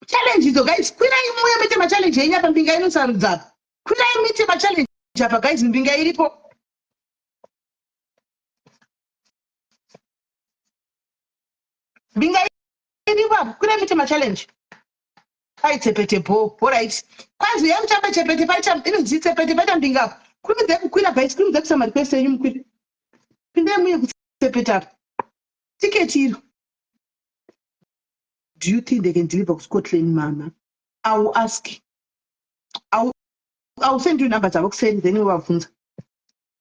Challenge idzo guys, kwirai muye muite machallenge enyu apa. Mbinga inosarudza apa. Kwirai muite machallenge apa guys, mbinga iripo. Mbinga iripo apa, kwirai muite machallenge. Paitsepete bho, alright. Kwanzi uyai mutambe chepete paita inonzi tsepete paita mbinga apa. Kurumidzai kukwira guys, kurumidzai kuisa marequest enyu mukwire. Pindai muye kutsepete apa. Tiketi iro. Do you think they can deliver kuScotland mama? I will ask. I will send you number dzavo kuseni then wavabvunza.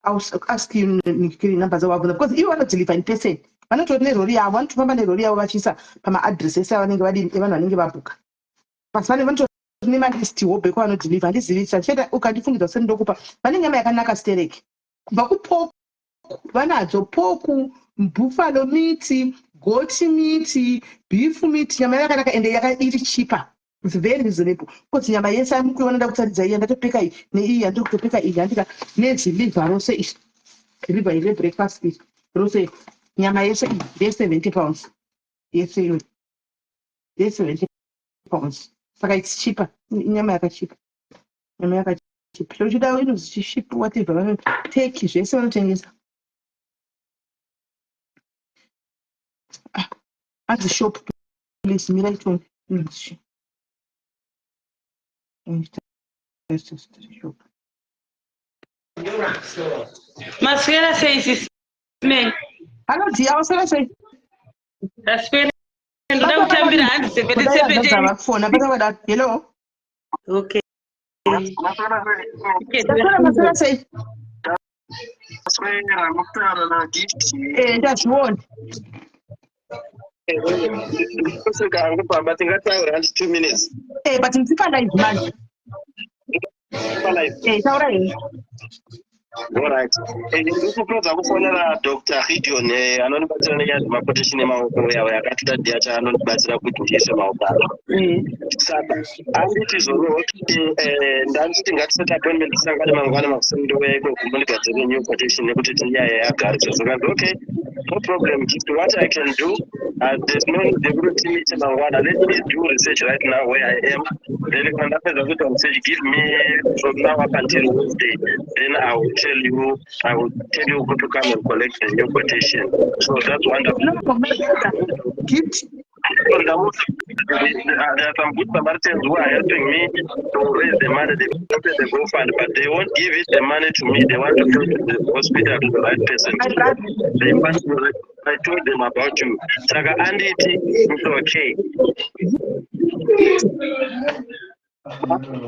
I will ask you number dzavo vabvunza because ivo vanodeliver in person. Vanotori nerori yavo, vanotofamba nerori yavo vachiisa pamaaddress ese avanenge vadini evanhu vanenge vabhuka. Pasi vane vanotori nemalist hobhe kwavanodeliver. Handizivi chete ukandifungidza kuseni ndokupa. Vane nyama yakanaka stereki. Kubva kupork vanadzo pork, buffalo meat, goat meat, beef meat, nyama yakanaka ende yaka iri cheaper. It's very reasonable. Because nyama yese amukuiona ndakutaridza iyi yandatopeka iyi neiyi yandiri kutopeka iyi handika neziliver rose iri. Liver iri rebreakfast iri. Rose, nyama yese iyi ndeye £70 yese iyoyi, ndeye £70. Saka it's cheaper, inyama yakachipa, nyama yakachipa. Chero inonzi chishipu, whatever, vanoteki zvese vanotengesa. Ah, anzi shop please, mirai tione inonzi shop. Maswera sei, Sis Mel? Hello dear, waswera sei? Ndaswera, ndoda kutambira hanzi sepete sepete. Vakufona bata. Hello. Okay. Ndaswera, maswera sei? Maswera, mukutaura naGift. Eh, ndazviona. Kusvika hangu pamba, tingataura hanti 2 minutes? Eh, but ndiri live manje. Palive. Eh, taura henyu. Alright. Ndiri kupedza kufonera Dr. Gideon, anondibatsira nenyaya dzemaquotation emaoko yavo yakatoda diacha, anondibatsira kuti ndiise maoko acho. Saka anditi zvoni, okay, ndanditi ngatisete appointment, tisangane mangwana makuseni, ndouya ikoko mundigadzire new quotation nekuti tinyaya yagarisa. Zvikanzi, "Okay, no problem. Just what I can do, there's no need yekuti timeete mangwana. Let me do research right now where I am. Then kana ndapedza kuita research, give me from now up until Wednesday, then I will tell you to come and collect the new quotation." So that's wonderful. No, my brother, Gift. So there are some good Samaritans who are helping me to raise the money. They open the GoFund, but they won't give it the money to me. They want to go to the hospital to the right person. My brother. They want to, I told them about you. Saka anditi, it's okay.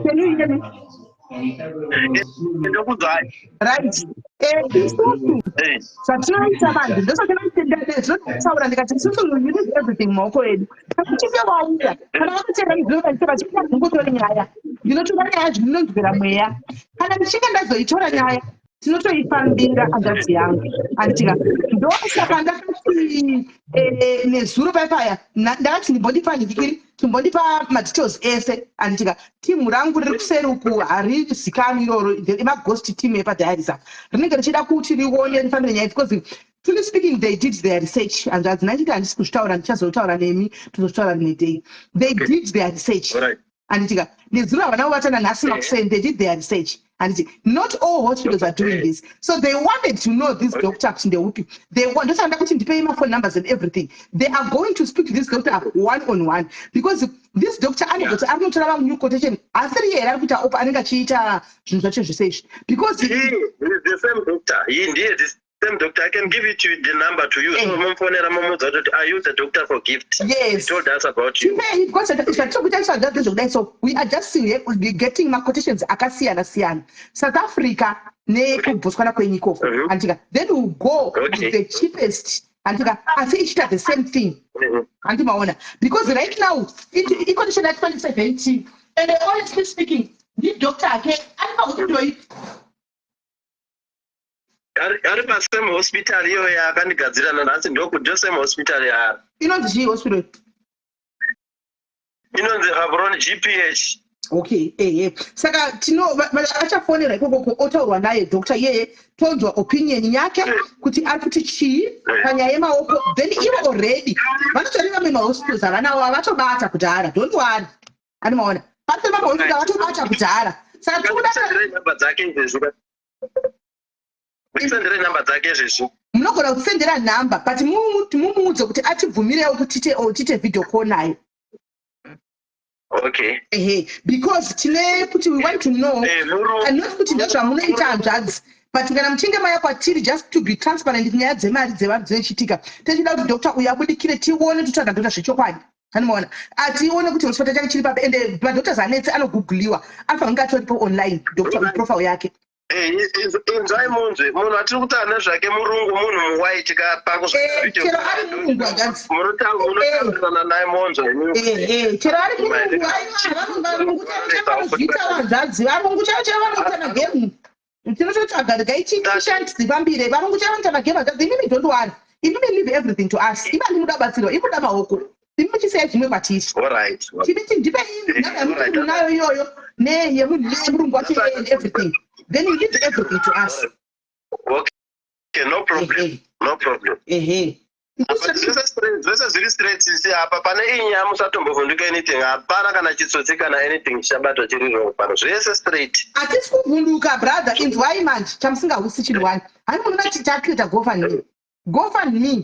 Can you hear me? Ndokudzai. Right. Isusu zvatinoita manje, ndosatinotaura ndikati isusu we leave everything mumaoko edu. Kana uchinge wauya, kana vakatera mizoro vachiita zvingotori nyaya, ndinotora nyaya zvinonzwera mweya. Kana ndichinge ndazoitora nyaya, tinotoifambira, hanzvadzi yangu, anditika? Ndosaka ndakati nezuro paipaya ndakati ndimbondipa nhikiri, timbondipa madetails ese, anditika? Timu rangu riri kuseri uku harizikanwi iroro, imaghost team yepadiaries apa, rinenge richida kuti rione, rifambire nyaya, because truly speaking they did their research, hanzvadzi. Nachiti handisi kuzvitaura, ndichazotaura nemi, tozozvitaura rimwe day. They did their research, anditika? Nezuro havana kubatana, nhasi makuseni they did their research, handiti? Not all hospitals are doing this, so they wanted to know this doctor kuti ndeupi. They want, ndosaka kuti ndipei maphone numbers and everything. They are going to speak to this doctor one on one, because this doctor anogoti ari kunotora vanew quotation, asiri here ari kuita opa, anenge achiita zvinhu zvacho zvese izvi, because He is the same doctor. He ndiye the same doctor. I can give it to you, the number to you. So mumufonera, mumuudza kuti, "Are you the doctor for Gift?" Yes. He told us about you. Tipei, because zvatiri kuita zvekudai, so we are just getting maquotations akasiyana siyana, South Africa nekuBotswana kwenyu ikoko, andika? Then we go with the cheapest, andika? Asi ichiita the same thing, handimaona? Because right now iquotation ya 2017, and honestly speaking, ndidoctor ake ari pahospital ipi? Ari pasame hospital iyoyo yaakandigadzira nanhasi, ndo same hospital yaari. Inonzi chii hospital? Inonzi Gaborone GPH. Okay, ehe, saka tino achafonera ikokoko, otaurwa naye doctor iyeye, tonzwa opinion yake kuti ari kuti chii panyaya yemaoko. Then ivo already vanotori vamwe mahospitals avanawo avatobata kudhara. Don't worry, animaona patori vamwe hospital avatobata kudhara, saka tiri kuda Senderai namba dzake izvezvi. Senderai namba dzake izvezvi. Munogona kutisendera nhamba, but mumuudze kuti atibvumirewo kuti tiite video call naye. Ehe, because tine kuti we want to know, and not kuti ndezvamunoita, hanzvadzi, but kana muchinge maya kwatiri, just to be transparent, nyaya dzemari dzevanhu dzinochitika, tichida kuti doctor uyu abudikire, tione, totsvaga doctor zvechokwadi, anomaona, atione kuti chipatara chake chiri papi. Ende madoctors anetse anogooglewa, anofanira kunge atoripo online, doctor uyu profile yake. Inzwai munzwe, munhu atiri kutaura nezvake murungu, munhu muwhite. Chero ari murungu, hanzvadzi. Munotaurirana naye monzwa. Chero ari murungu, aiwa, varungu chaivo vanozviita, hanzvadzi, varungu chaivo chaivo vanoita magemu. Tinototsvaga, regai tishandisifambire, varungu chaivo vanoita magemu, hanzvadzi. Imimi don't worry, imimi leave everything to us. Imi handinoda batsirwa, imoda maoko, imi muchisiyai zvimwe kwatiri. Chimiti ndipei nhamba yamuti munayo iyoyo neyemunhu yemurungu wacho and everything, then you leave everything to us. Okay, no problem. No problem. Ehe. Apa zvese zviri straight, sisi. Apa pane iyi nyaya musatombovhunduka anything. Hapana kana chitsotsi kana anything chichabatwa chiri wrong pano. Zvese straight. Hatisi kuvhunduka, brother. Inzwai manje, chamusingahwisi chinhu one. Hani munoona kuti takuita GoFundMe. GoFundMe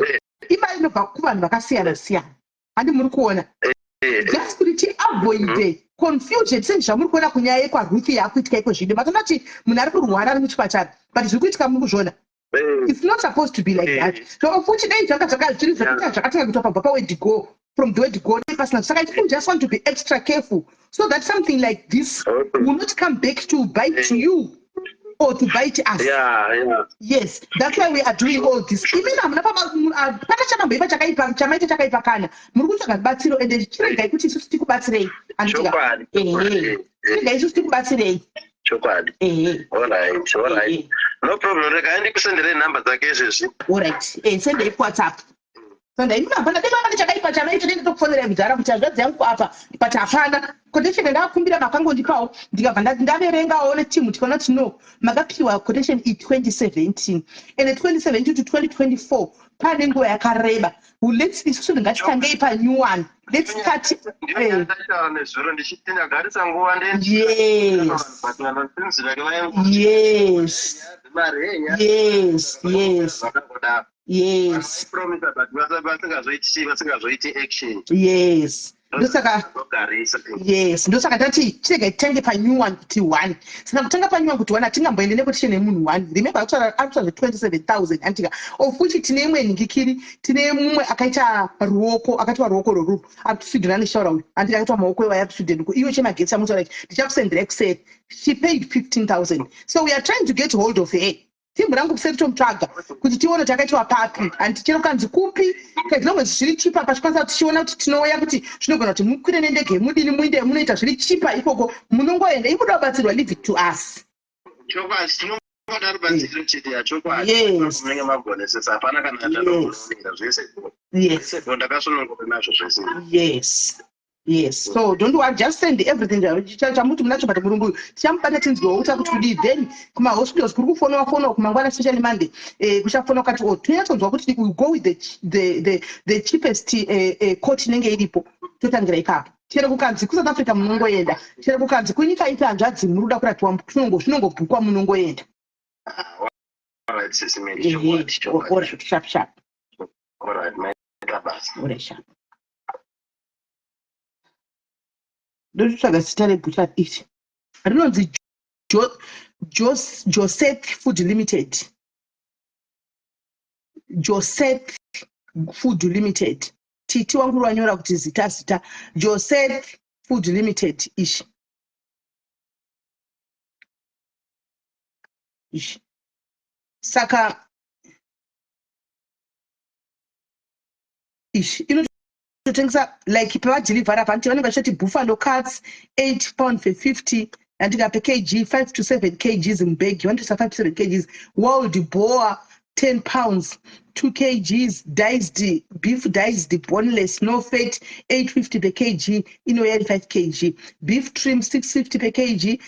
imari inobva kuvanhu vakasiyana siyana. Handi muri kuona? Just kuti tiavoide confusion, sezvamuri kuona kunyaya yekwaRuth yaakuitika iko zvino. Matoona kuti munhu ari kurwara ari muchipatara, but zviri kuitika muri kuzviona. It's not supposed to be like that. So futi dai zvanga zviri zvekuita zvakatanga kuitwa pabva paword go, from the word go pasina. Saka you just want to be extra careful so that something like this will not come back to bite you or to bite us. Yes, that's why we are doing all this. Imini hamuna pana chakamboipa chakaipa chamaita chakaipa kana muri kutsvaga rubatsiro, ende chiregai kuti isusu tikubatsirei. Anditika? Chokwadi. Ehe, chiregai isusu tikubatsirei. Chokwadi. Ehe. Alright. Ehe. No problem. Regai ndikusenderei nhamba dzake izvezvi. Alright, sendei kuWhatsApp, sendei. Imini hapana, dai pane chakaipa chamaita, dai ndatokufonerai kudhara kuti hanzvadzi yangu apa, but hapana. Quotation ndakakumbira, makangondipawo, ndikabva ndaverengawo netimu, tikaona kuti no, makapiwa quotation i2017, and 2017 to 2024 pane nguva yakareba. Let's, isusu ngatitangei panew one. Let's start. Ndiyo ndataura nezuro ndichiti ndagarisa nguva. Zvakangodaro. Promisa, but vasingazoiti, vasingazoiti action. Yes, ndosaka. Zogarisa. Yes, ndosaka tati chirega titange panew one kuti one. Saka kutanga panew one kuti one, hatingamboende nequotation yemunhu one. Remember, akutaura zve27 000, antika? Of which tine imwe nhingikiri, tine mumwe akaita ruoko, akaitwa ruoko rworuru, ari kuSweden, aneshaura uyu, andika? Akaitwa maoko iwayo, ari kuSweden uko. Iwe chemagetsi amutaura ichi, ndichakusendera kuseri. She paid 15 000, so we are trying to get hold of her. Timbu rangu kuseri tomutsvaga kuti tione kuti akaitwa papi. Handi chero kanzi kupi, as long as zviri chipa pachikwanisa kuti tichiona kuti tinouya, kuti zvinogona kuti mukwire nendege, mudini, muinde munoita zviri chipa ikoko, munongoenda. Imuda kubatsirwa, leave it to us. Chokwadi, tinongoda rubatsiro chete, ya, chokwadi. Munenge magonesesa, hapana kana chandinoonera, zvese. Zvese ndakasununguka nazvo zvese. Yes, so don't worry, just send everything chamuti munacho. But murungu uyu tichamubata, tinzwewo kuti akuti kudii. Then kumahospitals kuri kufonowa fonowa kumangwana, especially Monday, kuchafonwa kati, oh, tinyatsonzwa kuti we go with the cheapest quote inenge iripo, totangira ipapo. Chero kukanzi kuSouth Africa, munongoenda. Chero kukanzi kunyika ipi, hanzvadzi, muri kuda kurapiwa, zvinongobhukwa, munongoenda. Alright, sisi Mary, chokwadi, chokwadi. Alright, sharp sharp. Alright, maita basa. Alright, sharp. Ndototsvaga zita rebhuchari iri, rinonzi Joseph Food Limited. Joseph Food Limited. Titi wangu wanyora kuti zita Joseph Food Limited. Ishi saka ishi inototengesa like pavadhilivhara apa, vanenge vachiti buffalo cuts £8 per 50, andika, per kg, 5 to 7 kgs mubhegi, vanotoisa 5 to 7 kgs. Wild boar £10, 2 kgs. Diced beef, diced boneless, no fat, 850 per kg, inouya iri 5 kg. Beef trim 650 per kg,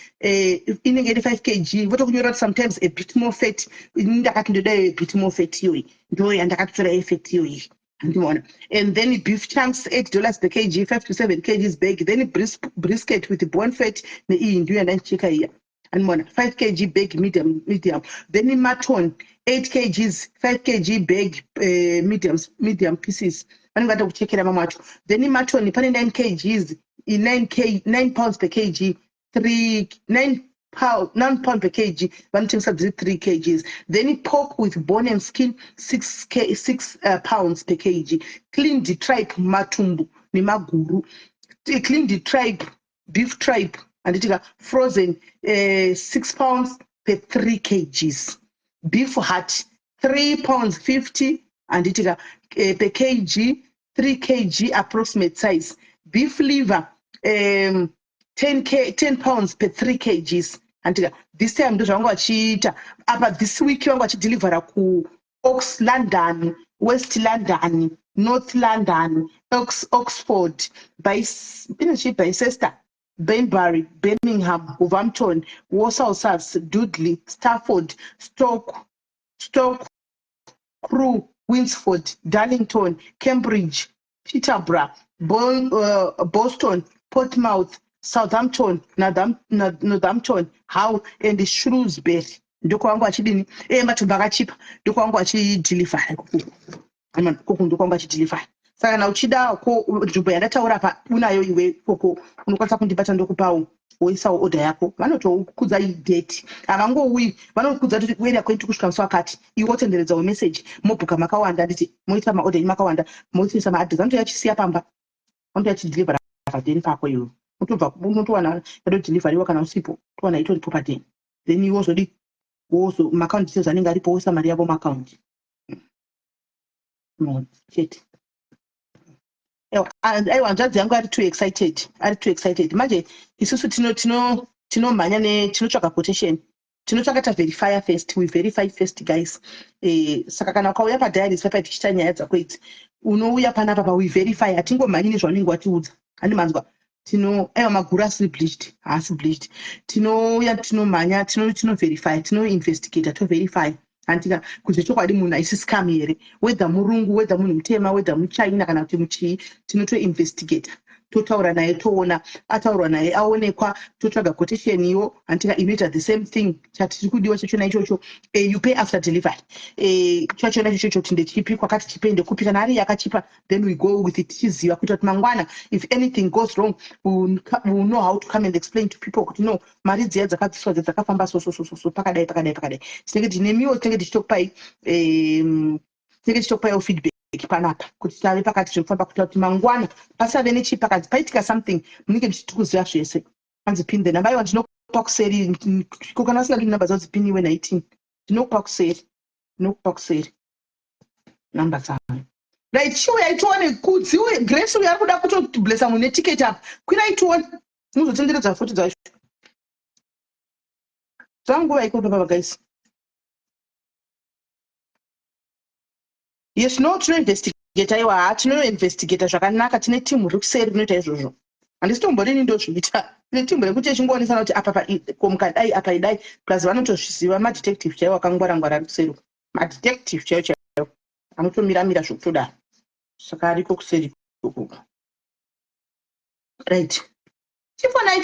inenge iri 5 kg. Votokunyora kuti sometimes a bit more fat. Ini ndakati ndoda a bit more fat iyoyi, ndo yandakatotora yefat iyoyi, handimaona? And then beef chunks $8 per kg, 5 to 7 kgs bag. Then brisket with bone fat, neiyi ndiyo yandandicheka iya, handimaona? 5 kg bag, medium, medium. Then mutton 8 kgs, 5 kg bag, medium, medium pieces. Vanenge vatokuchekera mamwe acho. Then mutton pane 9 kgs, 9 k, £9 per kg, 3 9 pound, £9 per kg, vanotengesa dziri 3 kgs. Then pork with bone and skin 6 k, 6 pounds per kg. Cleaned tripe, matumbu nemaguru, cleaned tripe, beef tripe, handitika, frozen, £6 per 3 kgs. Beef heart £3.50, handitika, per kg, 3 kg approximate size. Beef liver 10 k, £10 per 3 kgs, handitika? This time ndo zvavanga vachiita apa. This week vanga vachidhilivhara kuox London, West London, North London, Oxford, inochi Bicester, Banbury, Birmingham, Wolverhampton, Walsall, Dudley, Stafford, Stoke. Crewe, Winsford, Darlington, Cambridge, Peterborough, Boston, Portsmouth, Southampton, Northampton, Hull and Shrewsbury. Ndokwangu achidini? Matumba akachipa. Ndokwangu achideliver ikoko. Ikoko ndokwangu achideliver. Saka kana uchida ko nzvimbo yandataura pa unayo iwe ikoko, unokwanisa kundibata, ndokupawo, woisawo order yako. Vanotokudza date, havangouyi, vanokudza kuti we are going to kusvika musi wakati. Iwe wotenderedzawo message, mobhuka makawanda, handiti? Moita maorder enyu makawanda, moisa maaddress, vanotouya chisiya pamba, vanotouya chideliver padeni pako. Iwe utobva unotowana yatodeliver, kana usipo towana itoripo padeni. Then iwe wozodi wozo maaccount details anenge aripo, woisa mari yavo maaccount. No chete. Aiwa, hanzvadzi yangu ari too excited, ari too excited. Manje isusu tinomhanya ne tinotsvaga quotation, tinotsvaka, taverifya first. We verify first, guys. Saka kana ukauya padiaries papa tichiita nyaya dzako idzi, unouya panapa pa we verify. Hatingomhanyi nezvaunenge watiudza, handimanzwa? Tino, aiwa, maguru asiri bleached, haasi bleached. Tinouya, tinomhanya, tinoverify, tinoinvestigata, toverify, handika? Kuti chokwadi munhu haisi scam here, whether murungu, whether munhu mutema, whether muchina kana kuti muchii. Tinotoinvestigata, totaura naye, toona ataurwa naye, aonekwa, totsvaga quotation iwo, handika? Inoita the same thing chatiri kudiwa chachona ichocho. You pay after delivery. Chachona ichocho kuti ndechipi, kwakati chipe ndekupi. Kana ari yakachipa, then we go with it, tichiziva kuita kuti mangwana if anything goes wrong, we will know how to come and explain to people kuti no, mari dziya dzakabviswa dza dzakafamba so so so so so, pakadai, pakadai, pakadai. Tinenge tinemiwo, tinenge tichitokupaiwo feedback panapa kuti tave pakati, zvekufamba, kuita kuti mangwana pasave nechipakanzi paitika something, munenge muchiti kuziva zvese. Anzi pin the number. Aiwa, ndinokupa kuseri. Ko kana usingadi namba dzao dzipiniwe 19, ndinokupa kuseri, ndinokupa kuseri namba dzangu. Right, chiuya tione Kudzi uyu, Grace uyu ari kuda kutoblesa munhu netiketi apa. Kwirai tione, muzotenderedza foti dzacho zvanguva iko papa, guys. Yes, no, tinoinvestigata. Aiwa, ha, tinoinvestigata zvakanaka. Tine timu riri kuseri rinoita izvozvo. Handisi tomborini ndozviita. Tine timu rekuti echingoonesa kuti apa ko mukadai, apa idai. Plus vanotozviziva, madetective chaiwo akangwara-ngwara ari kuseri, madetective chaiwo chaiwo anotomiramira zvokutodaro. Saka ariko kuseri ikoko. Right, chifonai,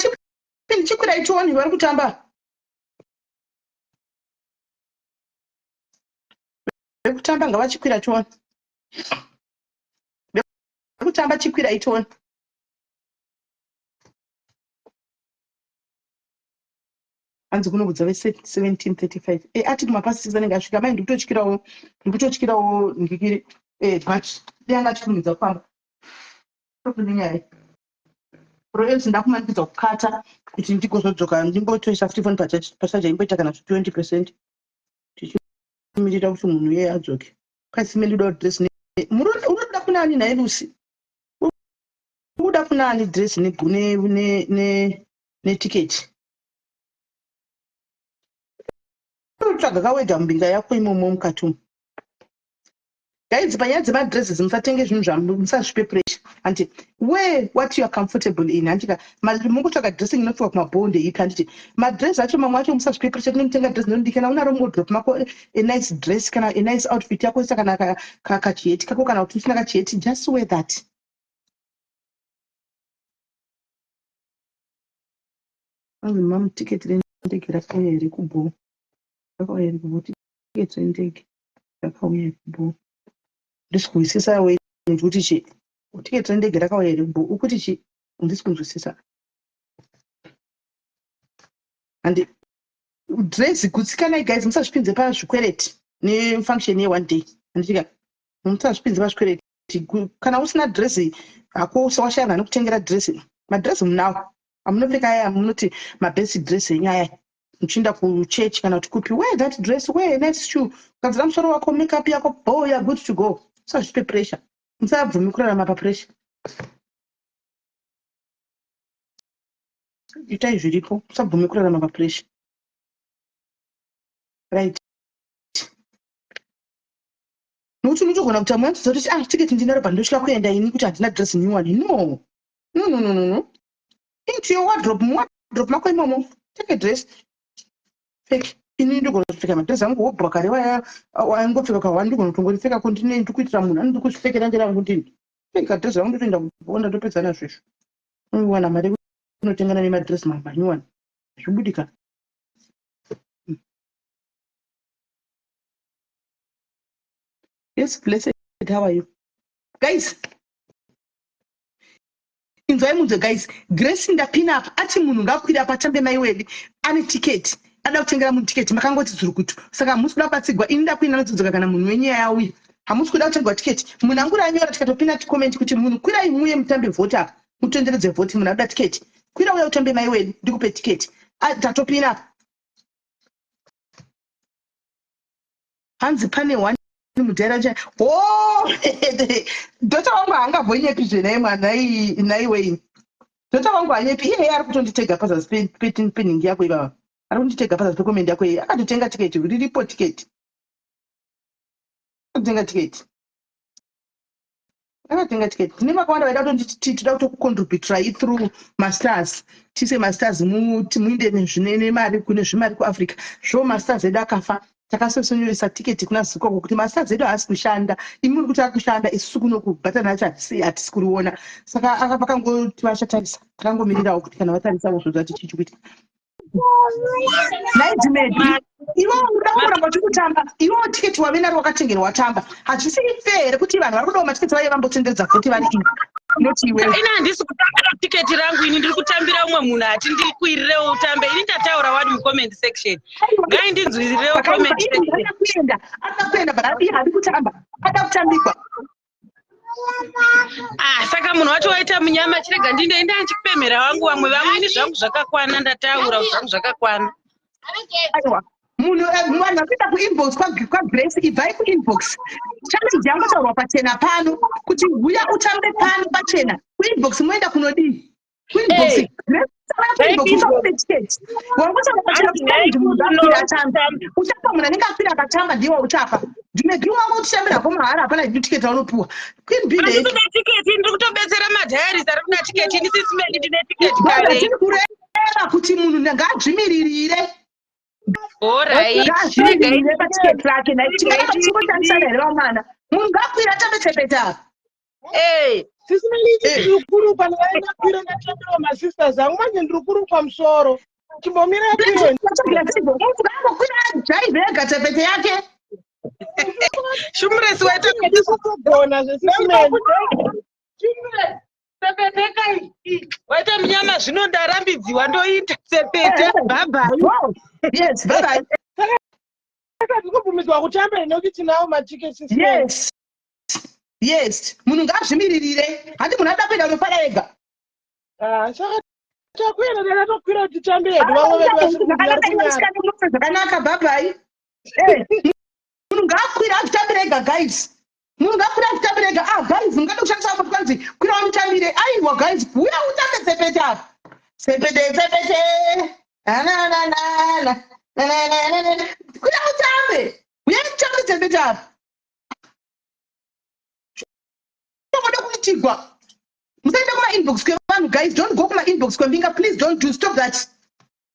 chikwirai tione vari kutamba. Vekutamba ngavachikwira tione. Vekutamba, chikwirai tione. Hanzi kunobudza ve1735. Ati kumapasisi anenge asvika mai. Ndikutotyirawo, ndikutotyirawo ngikiri. But dai achikurumidza kufamba nenyaya roelse, ndakumanikidza kukata kuti ndigozodzoka, ndimbotoisa futi foni pachaja, imboita kana 20%, tichimirira kuti munhu iyeye adzoke. Kwasime ndoda dress. Unoda kunani naye, Lucy? Uda kunani dress netiketi? Unotsvaga kawega mubinga yako imomo mukati umu. Guys, panyaya dzemadresses, musatenge zvinhu zvamusazvipe pressure, handiti? Wear what you are comfortable in, handika? Mungotsvaga dressing inopfekwa kumabhoo ndeipi, handiti? Madress acho mamwe acho musazvipe pressure. Tinomutenga dress ndinodii? Kana unaro muwardrobe mako a nice dress kana a nice outfit yako, isa kana kachiheti kako, kana kuti usina kachiheti, just wear that. Anzi mamu, tiketi rendege rakauya here kubhoo? Rakauya here kubhoo? Tiketi rendege rakauya here kubhoo? Ndisi kunzwisisa we kuti chi tiketi rendege rakauya here kubhoo? Ukuti chi? Ndisi kunzwisisa. Handi dress, gutsikanai guys, musazvipinze pazvikwereti nefunction yeone day, handitika? Musazvipinze pazvikwereti. Kana usina dress hako, usawashaya vanhu vanokutengera dress. Madress munawo amunopfeka aya, munoti mabest dress enyu aya muchienda kuchechi kana kuti kupi. Wear that dress, wear a nice shoe, ugadzira musoro wako, makeup yako bo, you are good to go. Usazvipe pressure, musabvumi kurarama papressure. Itai zviripo, musabvumi kurarama papressure. Right, nokuti unotogona kuti amwe anotodza kuti, ah, tiketi ndinaro, but ndotya kuenda ini kuti handina dress new one. No, no, no, no, no, no. Into your wardrobe, muwardrobe mako imomo, take a dress, pfeke. Ini ndogona kupfeka madhirezi angu wobva kare waya aingopfeka kahwani, ndogona kutongoripfeka ko ndine ndikuitira munhu ani ndikuzvipfekera nderangu ndini pfeka dhirezi rangu, ndotoenda kubonda, ndopedza nazvo izvo. Unowana mari unotengana nemadhirezi manyuwani, zvichibudika. Yes, Blessed, how are you guys? Inzwai munzwe guys. Grace ndapina apa, ati munhu ngakwire apa atambe. Mai wedi ane tiketi, ada kutengera munhu tiketi. Makangoti dzurukutu, saka hamusi kuda kubatsigwa. Ini ndakuina nodzoka kana munhu wenyu yauya. Hamusi kuda kutengerwa tiketi. Munhu anguri anyora, tikatopina comment kuti munhu kwirai muye mutambe vhoti apa, mutenderedze vhoti. Munhu akuda tiketi, kwira uya utambe. Mai wedu, ndikupe tiketi. Tatopina apa. Hanzi pane one mudhaira cha o dota wangu haangambonyepi zvenai mwana naiwei. Dota wangu hanyepi iyeye, ari kutonditega pazasi peningi yako ivava, ari kunditega pazasi pecomment yako iye. Akatotenga tiketi, riripo tiketi, akatenga tiketi, akatenga tiketi. Tine vakawanda vaida kutonditi toda kutokucontributirai through mastars, tiise mastars muinde nemari kune zvimari kuAfrica. Zvo mastars edu akafa, takasosonyoresa tiketi kuna Zikoko kuti mastars edu haasi kushanda. Imi muri kuti akushanda, isusu kuno kubhatani acho hatisi kuriona. Saka vakangoti vachatarisa, takangomirirawo kuti kana vatarisawo zvoza kuti chii chikuitika. Naidimedi, iwe uda kuramba uchikutamba, iwewo tiketi wave naro wakatengerwa, watamba. Hazvisi fair here kuti vanhu vari kudawo matiketi vaive vambotenderedza vhoti vari ini, not iwewe? Ini handisi kutambira tiketi rangu, ini ndiri kutambira umwe munhu. Ati ndikuirirewo utambe. Ini ndataura wadi mucomment section, ngaindinzwirirewo comment section. Kuenda ada kuenda, but adi hadi kutamba, ada kutambikwa. Ah, saka munhu wacho waita munyama. Chirega ndindoenda ndichipemhera wangu vamwe vamwe. Ini zvangu zvakakwana, ndataura zvangu zvakakwana. Aiwa, munhu vanhu vakuenda kuinbox kwaGrace, ibvai kuinbox. Challenge yangotaurwa pachena pano kuti huya utambe pano pachena. Kuinbox moenda kunodii? Kuinbox Hey. Kuinbox usakupe tiketi. Wangotaura pachena kuti challenge, munhu akwira atambe, uchapa munhu anenge akwira akatamba, ndiwo uchapa. Ndimegi wangu uchitambirako mahara, hapana tiketi raunopiwa. Queen B. Handisi kuda tiketi, ndiri kutobetsera madhayaris ari kuda tiketi. Ini sisimeli ndine tiketi kare. Tiri kureva kuti munhu ngaadzvimiririre. Alright. Ngaazvimiririre patiketi rake. Tingada tingotambisana here vamwana? Munhu ngakwira atambe tsepete apa. Eh, Sisimeli, ndiri kurukwa, ndakakwira ndatambira masisters angu. Manje ndiri kurukwa musoro, chimbomira piwe. Ngaangokwira jaivhe ega tsepete yake. Shumuresi waita Ndisitogona zvesisimeli. Tsepete kai, waita munyama zvino, ndarambidziwa, ndoita tsepete, bye-bye. Wow. Yes, bye bye. Saka tikubvumidzwa kutamba here nekuti tinawo matiketi, sisimeli? Yes, munhu ngaazvimiririre. Handi munhu ada kuenda unofara ega. Ah, saka takwira, takatokwira kuti titambe hedu, vamwe vedu vasiri kuziva vari kunyara. Zvakanaka, bye-bye. Munhu ngaakwira azvitambire ega guys, munhu ngaakwira azvitambire ega. Ah guys, mungade kushandisa apo kwanzi kwira wamutambire. Aiwa guys, uya utambe tsepete apa, tsepete tsepete, nananana, nananana, kwira utambe, uya utambe tsepete apa. Toda kuitigwa. Musaenda kumainbox kwevanhu guys, don't go kumainbox kwembinga, please don't do, stop that,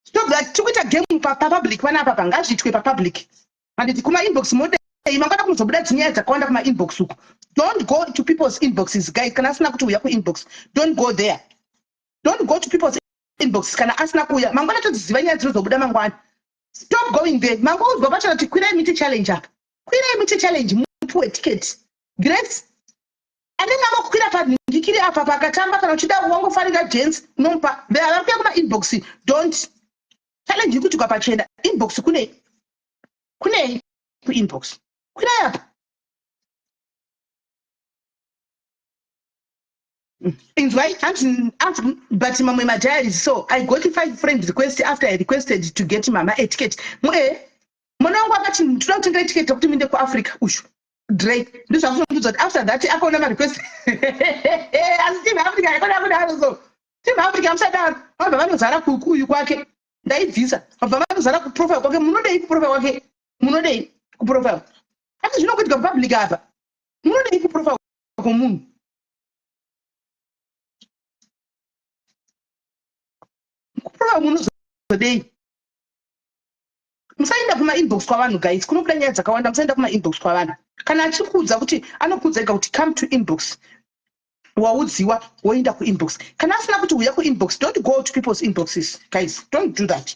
stop that. Tiri kuita game papublic panapa, pa ngazviitwe papublic, handiti? Kumainbox modei? Mangwana kunozobuda dzinyaya dzakawanda kumainbox uku. Don't go to people's inboxes guys. Kana asina kuti uya kuinbox, don't go there, don't go to people's inbox kana asina kuuya. Mangwana todziziva nyaya dzinozobuda mangwana. Stop going there. Mangoudzwa pachona kuti kwirai muite challenge apa, kwirai muite challenge mupuwe ticket. Grace anenge angokwira panhingikiri apa pakatamba. Kana uchida wangofarira gents, unomupa. Vari kuya kumainbox, don't. Challenge iri kuitikwa pachena. Inbox kunei? Kunei kuinbox? Kwirai apa. Inzwai, hanzi but mamwe madiaries. So I got five friend request after I requested to get mama a ticket. Mwana wangu akati toda kutenga ticket rekuti muende kuAfrica. Ushu Drake ndozvakunondudza kuti after that akaona marequest. Asi Team Africa haikona kudaro. So Team Africa musadaro. Vabva vanozara kuuyu kwake, ndaibvisa. Vabva vanozara kuprofile kwake. Munodei kuprofile kwake? Munodei kuprofile? Asi zvinokuitika kupublic apa. Munodei kuprofile kwomunhu? Kuprofile munozodei? Musaenda kumainbox kwavanhu guys, kunobuda nyaya dzakawanda. Musaenda kumainbox kwavanhu. Kana achikuudza kuti anokuudza ega kuti come to inbox, waudziwa woenda kuinbox. Kana asina kuti uya kuinbox, don't go to people's inboxes guys. Don't do that,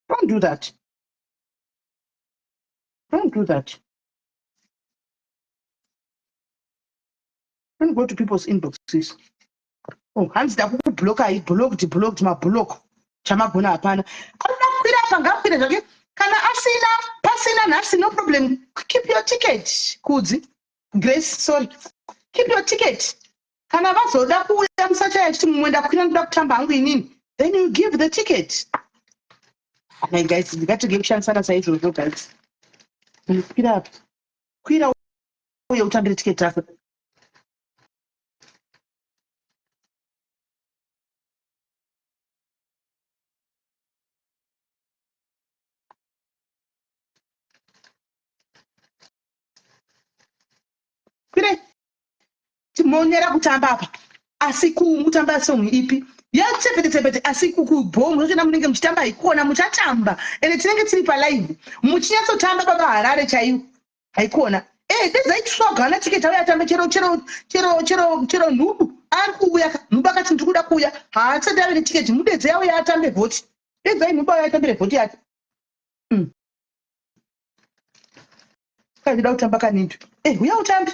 don't do that, don't do that. Don't go to people's inboxes. Oh, hanzi ndakukublokai, blocked, blocked, mablock chamagona hapana. Anoda kukwira apa ngaakwire zvake. Kana asina pasina nhasi, no problem, keep your ticket. Kudzi Grace, sorry, keep your ticket. Kana vazoda kuuya musachaya chiti mumwe ndakwira ndoda kutamba hangu inini, then you give the ticket. My guys, ndingatige kushandisana saizvozvo guys. Kwira apa, kwira uye utambire ticket rako. Kwirai timonyera kutamba apa, asi kumutamba song ipi yatsepete tsepete, asi kukubho munotoona munenge muchitamba haikona. Muchatamba ende tinenge tiri palive muchinyatsotamba baba Harare chaiwo haikona. E dedzai tswagana tiketi auya atambe chero chero chero chero chero. Nhubu ari kuuya, Nhubu akati ndiri kuda kuuya, haasati ave netiketi. Mudedzei auya atambe vhoti. Dedzai Nhubu auya atambire vhoti yake. Kandida kutamba kanindu. E uya utambe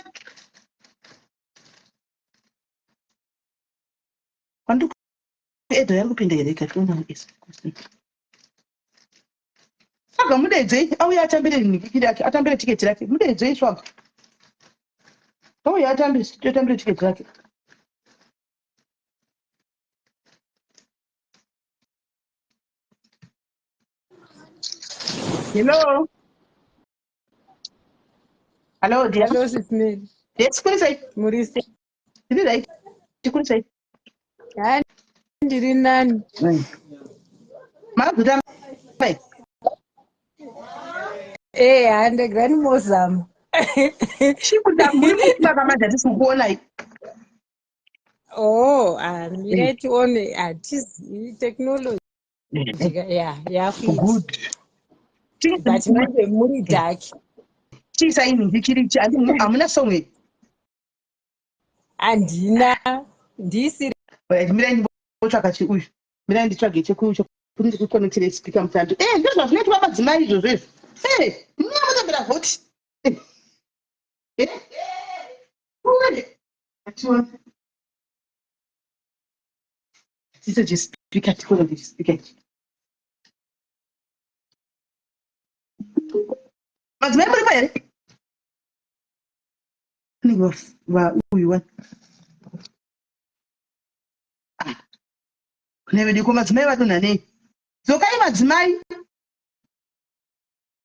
kwandiri kuedha yari kupinda here kationa. Swaga mudedzei auya atambire nhikiki rake, atambire tiketi rake. Mudedzei Swaga auya atambe, atambire tiketi rake. Hello, hello dear. Hello, Sis Mary. Yes, kurisei? Muri sei? Ndiri right, tikurisei? Ha, ndiri nani. Makazotamba? Eh, ha, ndega ndimozama. Chikuda muri kuimba manje, hatisi kukuonai. Oh, ah, mirai tione, hatizivi technology ya yakuita. Good. But manje muri dark. Chiisai nhindi chiri hamuna song iyi? Handina, ndisiri. Right, mirai ndimbotsvaka chiuyu. Mirai nditsvage chekuti ndikuconnectire speaker mutambi. Eh, ndizvo zvinoitwa madzimai izvozvo izvo. Eh, muya mutambira vhoti. Eh, uye tione tiise chispeaker, ticonnecte chispeaker ichi. Madzimai muripo here? Vanenge vauyu wani. Ah, kune vediko madzimai vadonha nei? Dzokai madzimai.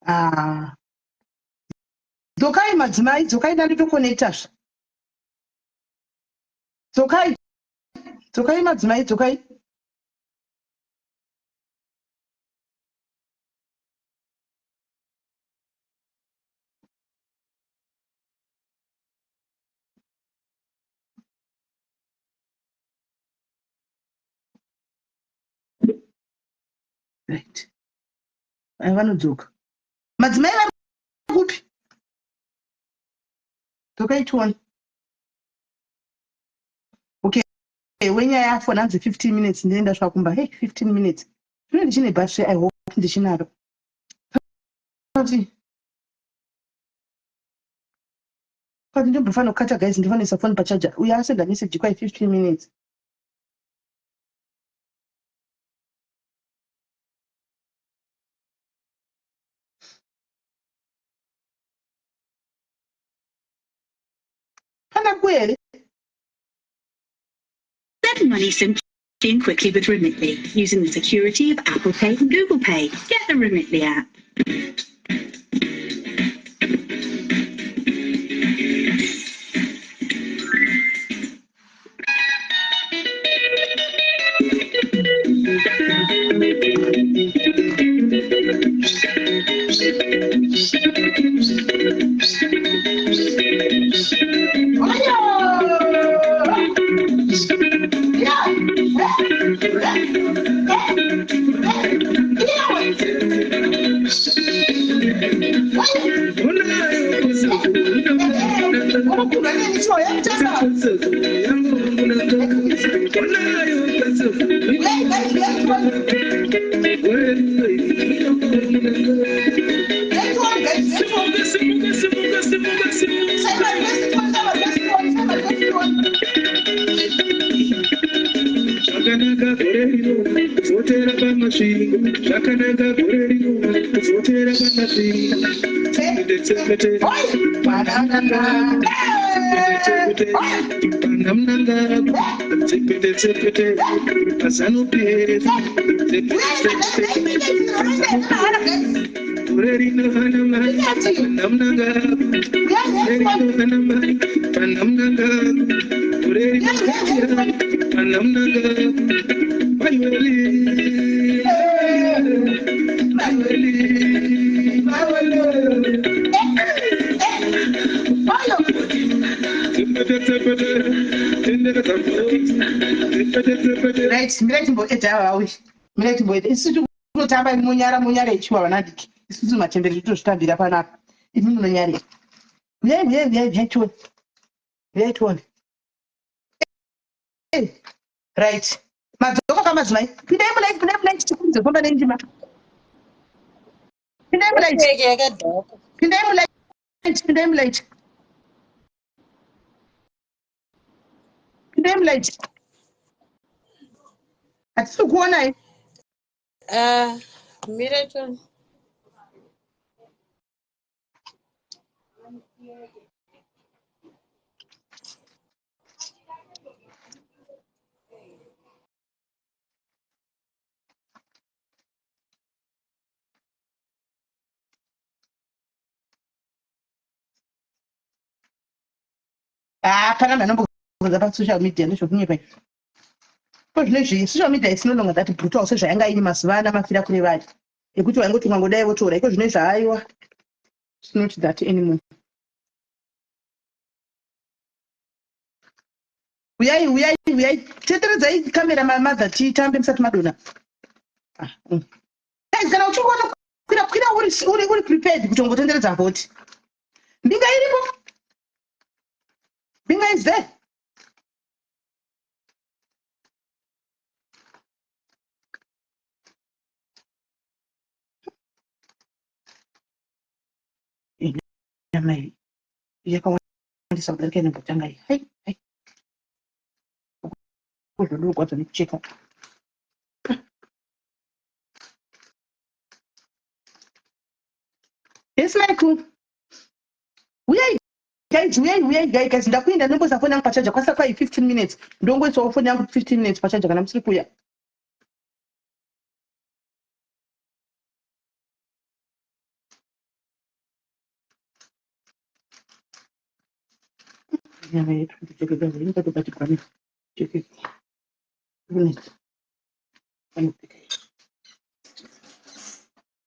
Ah. Dzokai madzimai, dzokai, ndanditokonectazve. Dzokai, dzokai madzimai, dzokai. Right, aya vanodzoka madzimai vari kupi? Dzokai tione. Okay, wenyaya yafona hanzi 15 minutes ndinoenda svika kumba. Hey, 15 minutes zvino ndichine battery, I hope ndichinaro. Kuti kwati ndombofanira kukata guys, ndifanira kuisa phone pacharger. Uyo asenda message kwai 15 minutes. Pana kuhere? Send money simply and quickly with Remitly using the security of Apple Pay and Google Pay. Get the Remitly app. Munokundwa neni shuwa yakutamba. Uyai guys, uyai tione. Uyai tione guys, uyai tione. Sai marequest tione, sai marequest tione, sai marequest tione. Zvakanaka gore rino kuvhotera paMasvingo, zvakanaka gore rino kuvhotera paMasvingo. Tsepete Oi! Banana. Tsepete panaMnangagwa, tsepete tsepete paZANU PF, tsepete tsepete gore rino hana mai panaMnangagwa, gore rino hana mai panaMnangagwa, gore rino panaMnangagwa. Maiweli, maiweli, maiweli. Tsepete tsepete tendeka tsepete tsepete. Right, mirai timboedha vawi, mirai timboedha. Isusu tinotamba munyara munyara ichiwa vana diki. Isusu machembere totozvitambira panapa, imi munonyarira. Uyai, uyai, uyai, uyai tione, uyai tione. Right, madzoka kamadzimai, pindai mulive, pindai mulive, tikunze famba nendima. Pindai mulive. Network yakadhakwa. Pindai mulive, pindai mulive, pindai mulive, hatisi kuonai. Ah, mira tione. Ah, kana munhu anombobvunza pasocial media ndezvokunyepa izvo. Ko zvinezvi social media is no longer that brutal sezvayanga iri mazuva ana mafira kure vari ekuti vaingoti ungangodai votora. Iko zvinezvi haiwa, it's not that anymore. Uyai, uyai, uyai, tenderedzai kamera mamadha titambe musati madona. Ah. Guys, kana uchinge watokwira kwira uri prepared kutongotenderedza vhoti. Mbinga iripo, mbinga is there. Nyama iyi yakawandisa kudarika inombotanga iyi. Hai hai, kuzvodorwadza nekucheka. Yes, Michael, uyai guys, uyai, uyai guys. Guys, ndakuenda ndomboisa foni yangu pachaja kwasa kwai 15 minutes. Ndongoisawo foni yangu 15 minutes pachaja kana musiri kuuya. Nyama yetu ndichekeka ingatobatidzwa nechekeka kunetsa panopika.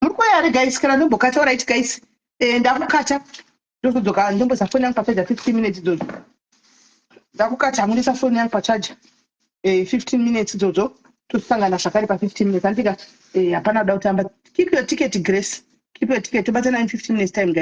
Muri kuuya here guys? Kana ndombokacha. Alright guys, ndakukacha, ndozodzoka ndomboisa foni yangu pachaja 15 minutes idzodzo. Ndakukacha, hamundisa foni yangu pachaja 15 minutes idzodzo, tosangana zvakare pa15 minutes, andika? Hapana kuda kutamba. Keep your ticket, Grace, keep your ticket. Tobatana in 15 minutes time, guys.